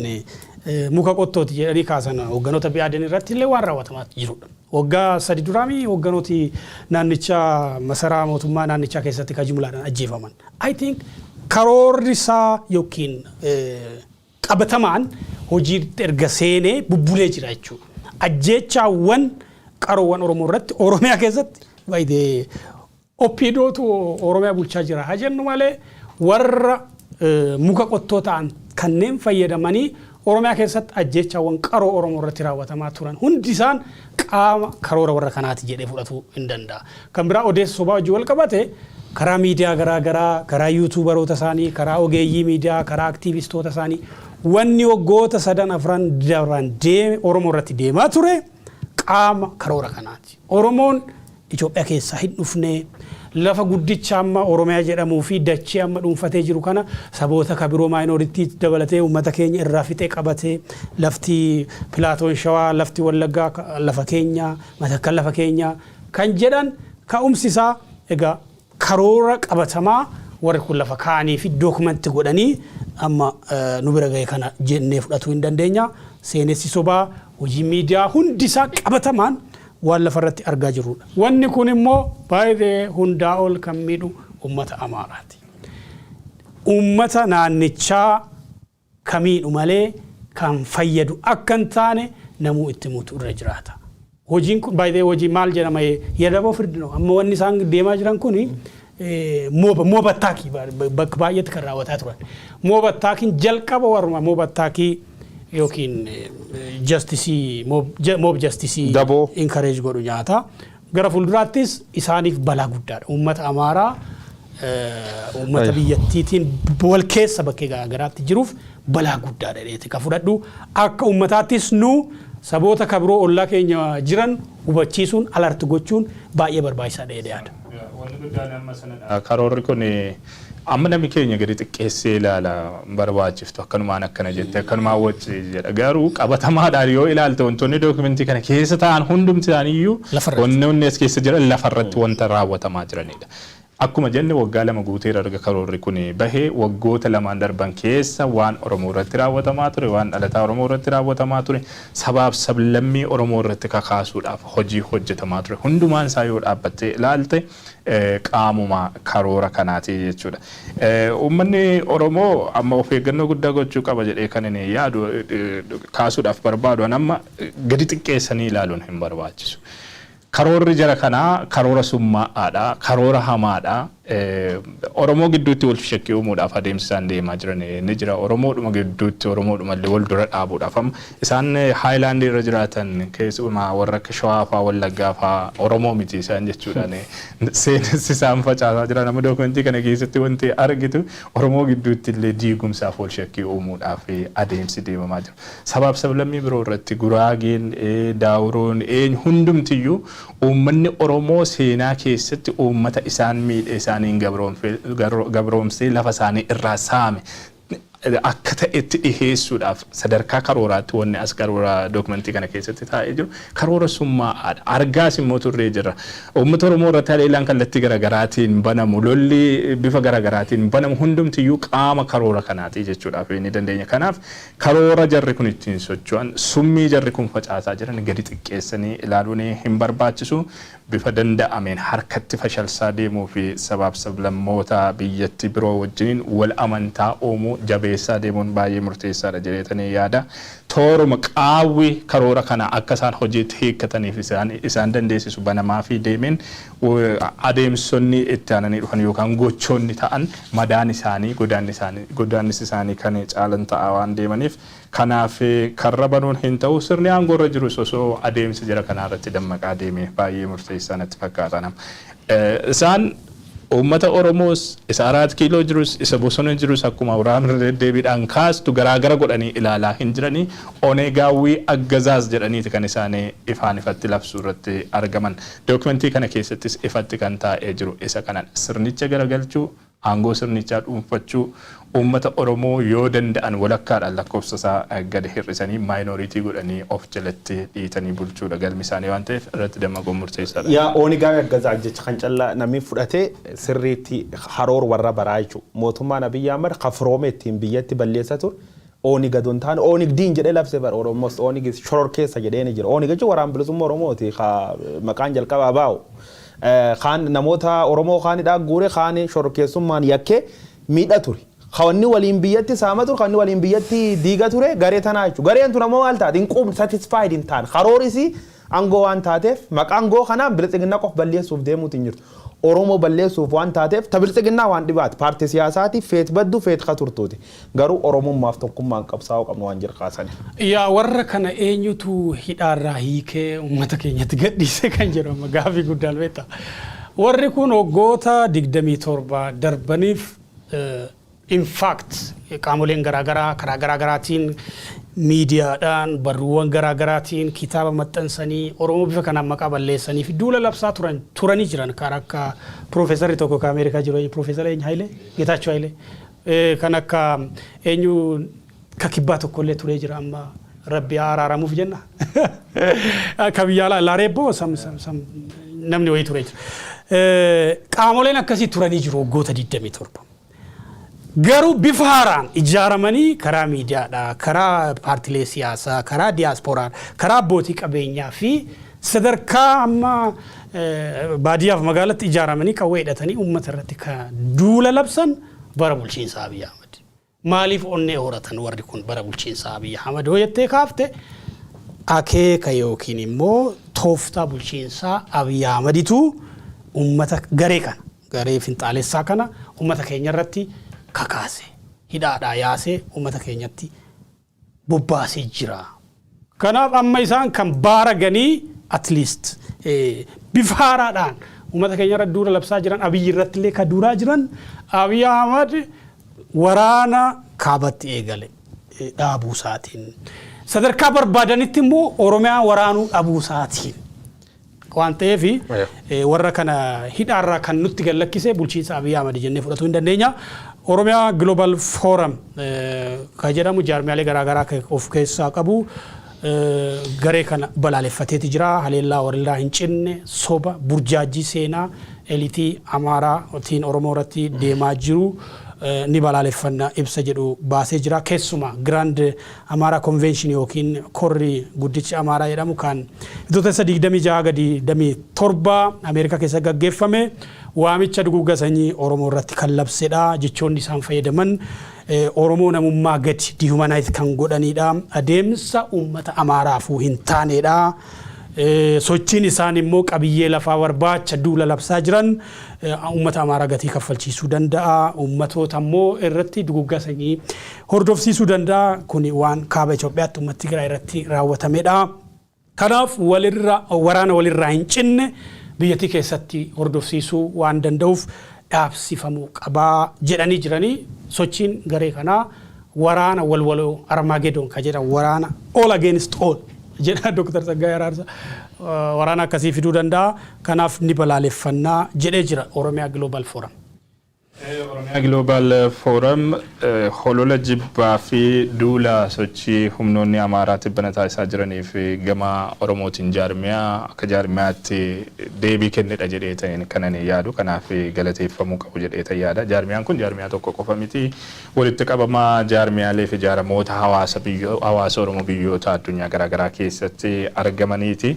muka qottooti jedhanii kaasan, hoogganoota BIADEN irratti illee waan raawwatamaa jirudha. Waggaa 3 duraami hoogganooti naannichaa masaraa mootummaa naannichaa keessatti kan jumlaadhaan ajjeefaman. I think karoorri isaa yookiin qabatamaan hojii erga seenee bubbulee jira jechuudha. Ajjeechaawwan qaroowwan Oromoo irratti Oromiyaa keessatti baay'ee OPDOtu Oromiyaa bulchaa jira haa jennu malee, warra muka qottoo ta'an kanneen fayyadamanii Oromiyaa keessatti ajjeechaawwan qaroo Oromoo irratti raawwatamaa turan hundi isaan qaama karoora warra kanaati jedhee fudhatuu hin danda'a. Kan biraa, odeessa sobaa wajjin wal qabate, karaa miidiyaa garaa garaa, karaa YouTuberoota isaanii, karaa ogeeyyii miidiyaa, karaa aktiivistoota isaanii wanni waggoota sadan afran darban deeme Oromoo irratti deemaa ture qaama karoora kanaati. Oromoon Itoophiyaa keessaa hin dhufne, lafa guddicha amma Oromiyaa jedhamuu fi dachee amma dhuunfatee jiru kana saboota kabiroo minority dabalatee uummata keenya irraa fixee qabatee, lafti plateaun Shawaa, lafti Wallaggaa lafa keenya, Matakkal lafa keenya kan jedhan, ka'umsi isaa egaa karoora qabatamaa warri kun lafa kaa'anii fi document godhanii amma nu bira ga'e kana jennee fudhatuu hin dandeenya. Seenessi sobaa, hojii miidiyaa hundi isaa qabatamaan waan lafarratti argaa jirrudha. Wanni kun immoo baay'ee hundaa ol kan miidhu uummata Amaaraati. Uummata naannichaa ka miidhu malee kan fayyadu akka hin taane namuu itti mutu irra jiraata. Hojiin kun baay'ee hojii maal jedhama, የደቦ ፍርድ ነው. Amma wanni isaan deemaa jiran kuni mob attack bakka baay'eetti kan raawwataa turan. Mob attackiin jalqaba warruma mob attack yookiin justice, mob justice Daboo. encourage godhu nyaata. Gara fuulduraattis isaaniif balaa guddaadha. Uummata Amaaraa uummata biyyattiitiin wal keessa bakkee garaagaraatti jiruuf balaa guddaadha jedheeti kan fudhadhu. Akka uummataattis nu saboota kabiroo ollaa keenya jiran hubachiisuun, alert gochuun baay'ee barbaachisaadha jedhee yaada. Wanni guddaan amma sanadha. Karoorri kun amma namni keenya gadi xiqqeessee ilaala, barbaachiftu akkanumaan akkana jette, akkanumaan wacce jedha, garuu qabatamaadhaan yoo ilaalte wantoonni document kana keessa ta'an hundumti isaaniiyyuu Lafarratti. Wantoonni as keessa jiran lafarratti wanta raawwatamaa jiranidha. Akkuma jenne, waggaa 2 guuteera erga karoorri kun bahee. Waggoota lamaan darban keessa waan Oromoo irratti raawwatamaa ture, waan dhalataa Oromoo irratti raawwatamaa ture, sabaaf sablammii Oromoo irratti kakaasuudhaaf hojii hojjetamaa ture. Hundumaan isaa yoo dhaabbattee ilaalte qaamuma karoora kanaati jechuudha. Uummanni Oromoo amma of eeggannoo guddaa gochuu qaba jedhee kan inni yaadu kaasuudhaaf barbaadu, amma gadi xiqqeessanii ilaaluun hin barbaachisu. Karoorri jara kanaa karoora summaa'aadha, karoora hamaadha. Oromoo gidduutti wal shakkii uumuudhaaf adeemsi isaan deemaa jiran ni jira. Oromoodhuma gidduutti Oromoodhuma illee wal dura dhaabuudhaaf amma isaan highland irra jiraatan, keessumaa warra akka Shawaa fa'aa, Wallaggaa fa'aa Oromoo miti isaan jechuudhaan seenessi isaan facaasaa jiran, amma document kana keessatti wanti argitu Oromoo gidduutti illee diigumsaaf wal shakkii uumuudhaaf adeemsi deemamaa jira. Sabaaf sablammii biroo irratti Guraageen, Daawuroon, eenyu hundumtiyyuu uummanni Oromoo seenaa keessatti uummata isaan miidhe, isaaniin gabroomsee lafa isaanii irraa saame akka ta'etti dhiheessuudhaaf sadarkaa karooraatti wanni as karoora document kana keessatti taa'ee jiru karoora summaa'aadha. Argaas immoo turree jira. Uummata Oromoo irratti haleellaan kallattii garaagaraatiin banamu, lolli bifa garaagaraatiin banamu hundumtiyyuu qaama karoora kanaati jechuudhaaf ni dandeenya. Kanaaf karoora jarri kun ittiin socho'an, summii jarri kun facaasaa jiran gadi xiqqeessanii ilaaluun hin barbaachisu. Bifa danda'ameen harkatti fashalsaa deemuu fi sabaaf sablammoota biyyatti biroo wajjiniin wal amantaa uumuu jabeessaa deemuun baay'ee murteessaadha jedheetanii yaada. Tooruma qaawwi karoora kana akka isaan hojiitti hiikkataniif isaan dandeessisu banamaa fi deemeen adeemsonni itti aananii dhufan yookaan gochoonni ta'an madaan isaanii godaannis isaanii kan caalan ta'a waan deemaniif, kanaaf karra banuun hin ta'u. Sirni aangoo irra jirus osoo adeemsa jira kanaa irratti dammaqaa deeme baay'ee murteessaa natti fakkaata. Isaan Uummata Oromoos, isa Araat Kiiloo jirus, isa bosona jirus, akkuma Abiraam irra deddeebiidhaan kaastu, garaagara godhanii ilaalaa hin jiranii. Onegaawwii Aggazaaz jedhaniiti kan isaan ifaan ifatti labsuu irratti argaman. Dookimentii kana keessattis ifatti kan taa'ee jiru isa kanan: sirnicha garagalchuu, aangoo sirnichaa dhuunfachuu, uummata Oromoo yoo danda'an walakkaadhaan lakkoofsa isaa gadi hir'isanii minority godhanii of jalatti dhiitanii bulchuudha galmi isaanii waan ta'eef, irratti dammaquun murteessaadha. Yaa, Oonigaawii Aggazaaz jecha kan callaa namni fudhatee sirriitti haroor warra baraa jechuudha. Mootummaan Abiyyi Ahmad kafiroome ittiin biyyatti balleessa ture. Oonig aduun taane Oonig diin jedhee labse bara. Oromoos Oonig shoror keessa jedhee ni jira. Oonig jechuun Waraan Bilisummaa Oromooti maqaan jalqabaa baa'u. Kaan namoota Oromoo kaanidhaa guure, kaan shororkeessummaan yakkee miidha ture. Kawanni waliin biyyatti saama ture, kawanni waliin biyyatti diiga ture garee tanaa jechuudha. Gareen tun ammoo maal taate? Hin quubne, satisfied hin taane. Karoorisii aangoo waan taateef, maqaa aangoo kanaan Biltsiginnaa qof balleessuuf deemuutu hin jirtu. Oromoo balleessuuf waan taateef, ta Biltsiginnaa waan dhibaati. Paartii siyaasaati feet baddu feet ka turtuuti. Garuu Oromummaaf tokkummaan qabsaa'uu qabnu waan jira kaasani. Yaa, warra kana eenyutu hidhaarraa hiikee uummata keenyatti gadhiise kan jedhu amma gaafii guddaan beekta. Warri kun waggoota 27 darbaniif, in fact, qaamoleen garaagaraa karaa garaagaraatiin, miidiyaadhaan, barruuwwan garaagaraatiin, kitaaba maxxansanii, Oromoo bifa kanaan maqaa balleessanii fi duula labsaa turan turanii jiran, kan akka piroofeesarri tokko kan Ameerikaa jiru, piroofeesara eenyu, Hayilee, Geetaachoo Hayilee, kan akka eenyu ka kibbaa tokkollee turee jira, amma Rabbi haa araaramuuf jenna. Ka biyya alaa Laareebboo sam sam sam namni wayii turee jira. Qaamoleen akkasii turanii jiru waggoota 27. Garuu bifa haaraan ijaaramanii karaa miidiyaadhaa, karaa paartilee siyaasaa, karaa diyaasporaa, karaa abbootii qabeenyaa fi sadarkaa amma baadiyyaaf magaalatti ijaaramanii qawwee hidhatanii uummata irratti ka duula labsan bara bulchiinsa Abiy Ahmad. Maaliif onnee horatan warri kun bara bulchiinsa Abiy Ahmad yoo jettee kaafte, akeeka yookiin immoo tooftaa bulchiinsaa Abiy Ahmaditu uummata garee kana, garee finxaalessaa kana, uummata keenya irratti kakaase, hidhaadhaa yaasee uummata keenyatti bobbaasee jira. Kanaaf amma isaan kan baaraganii at least bifa haaraadhaan uummata keenya irratti duula labsaa jiran, Abiyyi irratti illee kan duulaa jiran, Abiy Ahmad waraana kaabatti eegale dhaabuu isaatiin, sadarkaa barbaadanitti immoo Oromiyaa waraanuu dhabuu isaatiin waan ta'eef, warra kana hidhaarraa kan nutti gallakkise bulchiinsa Abiy Ahmad jennee fudhatuu hin dandeenya. Oromiyaa Global Forum kan jedhamu jaarmiyaalee garaagaraa of keessaa qabu garee kana balaaleffateeti jira. Haleellaa walirraa hin cinne, soba, burjaajii seenaa eliitii Amaaraatiin Oromoo irratti deemaa jiru ni balaaleffanna ibsa jedhu baasee jira. Keessumaa Grand Amaaraa Convention yookiin korri guddichi Amaaraa jedhamu kan Bitootessa 26 gadi 27 Ameerikaa keessa gaggeeffame waamicha duguugga sanyii Oromoo irratti kan labsedha. Jechoonni isaan fayyadaman Oromoo namummaa gadi, dehumanize kan godhanidha. Adeemsa uummata Amaaraafuu hin taanedha. Sochiin isaan immoo qabiyyee lafaa barbaacha duula labsaa jiran uummata Amaaraa gatii kaffalchiisuu danda'a. Uummatoota immoo irratti duguggaa sanyii hordofsiisuu danda'a. Kuni waan kaaba Itoophiyaatti uummata Tigraay irratti raawwatamedha. Kanaaf walirra waraana walirraa hin cinne biyyattii keessatti hordofsiisuu waan danda'uuf dhaabsifamuu qabaa jedhanii jiranii. Sochiin garee kanaa waraana walwaloo, Armageddon ka jedhan, waraana all against all jedha Dr. Tsaggaayee Araarsaa, waraana akkasii fiduu danda'a. Kanaaf ni balaaleffannaa jedhee jira Oromiyaa Global Forum. Oromiyaa Global Forum holola jibbaa fi duula sochii humnoonni Amaaraa tibbana taasisaa jiranii fi gama Oromootiin jaarmiyaa akka jaarmiyaatti deebii kennedha jedhee ta'een kanan yaadu, kanaaf galateeffamuu qabu jedhee ta'e yaada. Jaarmiyaan kun jaarmiyaa tokko qofa miti. Walitti qabamaa jaarmiyaalee fi jaaramoota hawaasa Oromoo biyyoota addunyaa garaagaraa keessatti argamaniiti.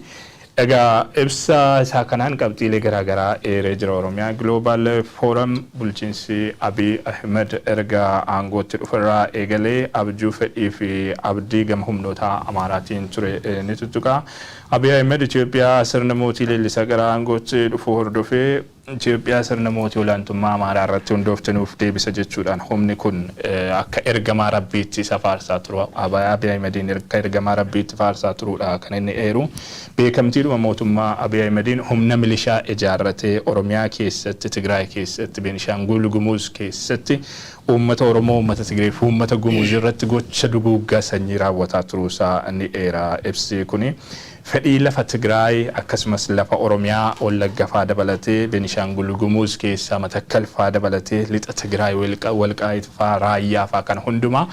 Egaa ibsa isaa kanaan qabxiilee garaagaraa eeree jira. Oromiyaa Global Forum bulchiinsi Abiy Ahmed erga aangootti dhuferraa eegalee abjuu, fedhii fi abdii gama humnoota Amaaraatiin ture ni tuttuqa. Abiy Ahmed Itoophiyaa sirna mootii leellisaa gara aangootti dhufuu hordofee Itoophiyaa sirna mootii olaantummaa Amaaraa irratti hundoofte nuuf deebisa jechuudhaan humni kun akka ergamaa Rabbiitti isa faarsaa turu, Abiy Ahimediin akka ergamaa Rabbiitti faarsaa turuudha kan inni eeru. Beekamtiidhuma mootummaa Abiy Ahimediin humna milishaa ijaarratee Oromiyaa keessatti, Tigraay keessatti, Beenishaangul Gumuz keessatti uummata Oromoo, uummata Tigree fi uummata Gumuz irratti gocha duguuggaa sanyii raawwataa turuusaa ni eera ibsi kuni. Fedhii lafa Tigraay akkasumas lafa Oromiyaa Wallagga faa dabalatee, Beenishaangul Gumuz keessaa Matakkal faa dabalatee, lixa Tigraay Walqaayit faa, Raayyaa faa kana hundumaa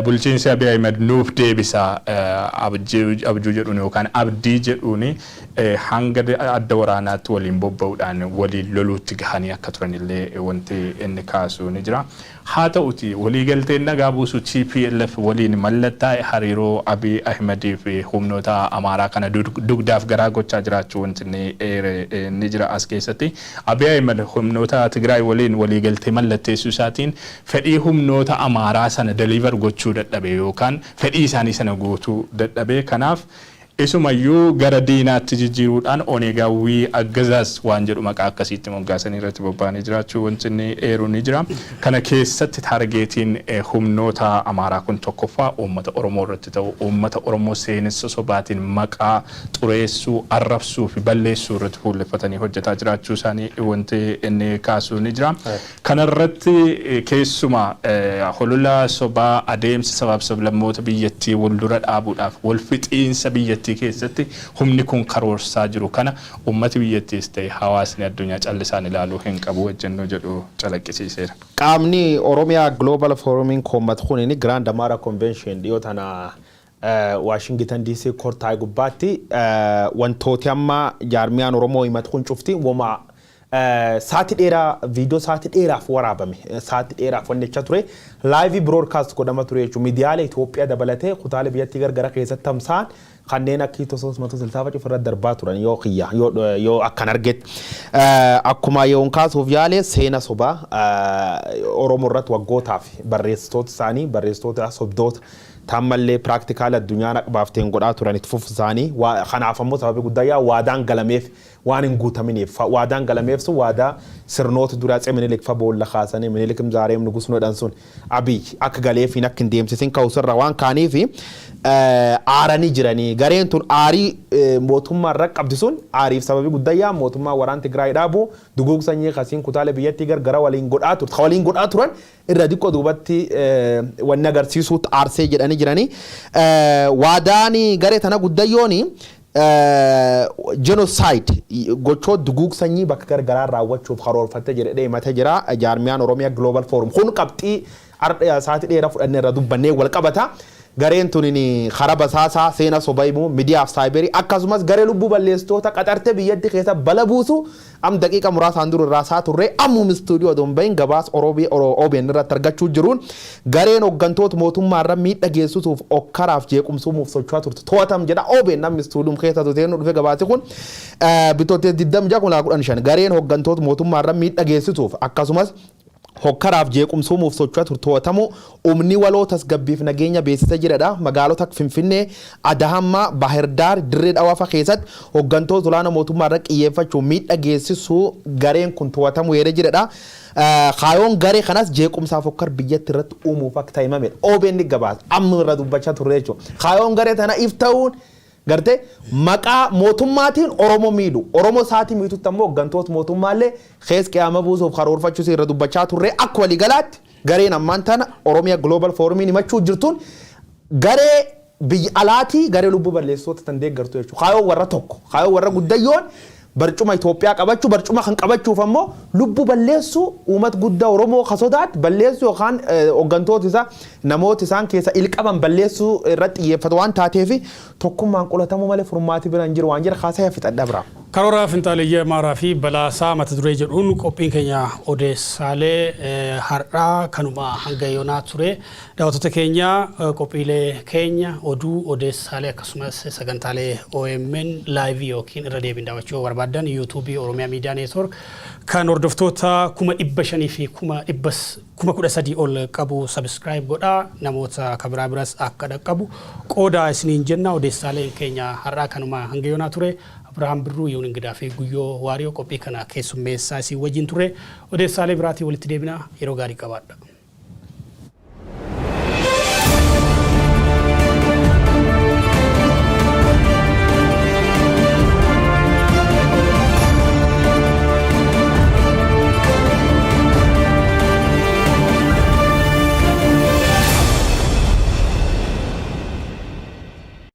bulchiinsi Abiy Ahmed nuuf deebisa abjuu jedhuun yookaan abdii jedhuun hanga adda waraanaatti waliin bobba'uudhaan waliin loluutti gahanii akka turanillee wanti inni kaasu ni jira. Haa ta'uti, waliigalteen nagaa buusu TPLF waliin mallattaa'e hariiroo Abiy Ahimedii fi humnoota Amaaraa kana dugdaaf garaa gochaa jiraachuu wanti inni eere ni jira as keessatti. Abiy Ahmed humnoota Tigraay waliin waliigaltee mallatteessuu isaatiin fedhii humnoota Amaaraa sana deliver gochuu dadhabe yookaan fedhii isaanii sana guutuu dadhabe. Kanaaf isumayyuu gara diinaatti jijjiiruudhaan ኦነጋዊ አገዛዝ waan jedhu maqaa akkasiitti moggaasanii irratti bobba'anii jiraachuu wanti inni eeru ni jira. Kana keessatti targetiin humnoota Amaaraa kun tokkoffaa uummata Oromoo irratti ta'u, uummata Oromoo seenessa sobaatiin maqaa xureessuu, arrabsuu fi balleessuu irratti fuulleffatanii hojjetaa jiraachuu isaanii wanti inni kaasu ni jira. Kanarratti keessumaa holola sobaa adeemsa sabaaf sablammoota biyyattii wal dura dhaabuudhaaf wal fixiinsa biyyattii keessatti humni kun karoorsaa jiru kana uummati biyyattiis ta'e hawaasni addunyaa callisaan ilaaluu hin qabu wajjennoo jedhu calaqqisiiseera. Qaamni Oromiyaa Global Forumiin koommat kun Grand Amara Convention dhiyoo tana Washington DC kortaa'e gubbaatti wantooti amma jaarmiyaan Oromoo himatu kun cufti woma sa'aatii dheeraa, viidiyoo sa'aatii dheeraaf waraabame, sa'aatii dheeraaf wannichaa ture, live broadcast godhama ture jechuudha. Miidiyaalee Itoophiyaa dabalatee kutaalee biyyattii gargara keessatti tamsa'an kanneen akka Itoophiyaa mata silsaafa cufa darbaa turan yoo kiyya yoo akkan argetti. Akkuma yoon kaasuuf yaale, seena sobaa Oromoo irratti waggootaaf barreessitoota isaanii, barreessitoota sobdoota tammallee practical addunyaan akka baafteen godhaa turan itti fufu isaanii. Kanaaf ammoo sababii guddaa yaa waadaan galameef waan hin guutaminiif, waadaan galameef sun waadaa sirnoota duraa Minilik fa boolla kaasanii Minilik ዛሬም ንጉሥ ነው jedhan sun Abiy akka galeef hin akka hin deemsisin ka'usirra waan kaaniif aaranii jiranii. Gareen tun aarii mootummaa irra qabdi sun aariif sababii guddaa yaa mootummaa waraan Tigraay dhaabu, duguug sanyii kasiin kutaalee biyyattii gargara waliin godhaa turte waliin godhaa turan irra diqqoo duubatti wanni agarsiisuutti aarsee jedhanii jiranii. Waadaan garee tana guddayyooni genocide, gochoo duguug sanyii bakka gargaraa raawwachuuf karoorfattee jedhee himatee jira jaarmiyaan Oromiyaa Global Forum kun. Qabxii sa'aatii dheeraa fudhannee irra dubbannee wal qabata. Gareen tun karaa basaasaa, seena soba himuu, miidiyaa fi saayiberii akkasumas garee lubbuu balleessitoota qaxarte biyyatti keessa bala buusu am daqiiqa muraasaan dura irraa isaa turre. Ammum istuudiyoo odoo hin bahin gabaas OBN irratti argachuu jiruun gareen hooggantoota mootummaa irra miidha geessisuuf okkaraaf jeequmsuumuuf socho'aa turte to'atam jedha OBN. Namni istuudiyoo keessa turte nu dhufe. Gabaasi kun bitootessa 26 2015 gareen hooggantoota mootummaa irra miidha geessisuuf akkasumas hokkaraaf jeequmsuumuuf socho'aa turte to'atamu humni waloo tasgabbiif nageenya beeksisa jedhadha. Magaalota Finfinnee, Adahammaa, Baahirdaar, Dirree Dhawaa fa'a keessatti hooggantoota olaanoo mootummaa irra xiyyeeffachuun miidha geessisuu gareen kun to'atamu yeree jedhadha. Kaayoon garee kanas jeequmsaaf hokkar biyyatti irratti uumuuf akka ta'e himamedha. OBN gabaasa amma irra dubbachaa turre jechuudha. Kaayoon garee tana if ta'uun gartee maqaa mootummaatiin Oromoo miidhu. Oromoo isaatii miidhutti ammoo hooggantoota mootummaallee keessa qiyaama buusuuf karoorfachuu irra dubbachaa turre. Akka waliigalaatti gareen ammaan tana Oromiyaa Global Forumiin himachuu jirtuun garee biyya alaatii, garee lubbuu balleessitoota tan deeggartu jechuudha. Kaayoo warra tokko, kaayoo warra guddayyoon barcuma Itoophiyaa qabachuu, barcuma kan qabachuuf ammoo lubbuu balleessuu, uummata guddaa Oromoo ka sodaatu balleessuu yookaan hooggantoota isaa, namoota isaan keessa ilqaban balleessuu irratti xiyyeeffatu waan taateef tokkummaan qolatamuu malee furmaati bira hin jiru waan jira kaasee fixadha bira. Karoora finxaaleeyyii Amaaraa fi balaasaa mata duree jedhuun qophiin keenya odeessaalee har'aa kanuma hanga yoonaa ture. Daawwattoota keenya, qophiilee keenya oduu, odeessaalee akkasumas sagantaalee OMN live yookiin irra deebiin daawwachuu yoo barbaaddan yuutuubii Oromiyaa Miidiyaa Neetwork kan hordoftoota 513,000 ol qabu subscribe godhaa, namoota kabiraa biras akka dhaqqabu qooda isiniin jenna. Odeessaaleen keenya har'aa kanuma hanga yoonaa ture. Abirahaam Birruu, Yuun Ingidaa fi Guyyoo Waariyoo qophii kana keessummeessaa isin wajjin ture. Odeessaalee biraatiin walitti deebinaa, yeroo gaarii qabaadha.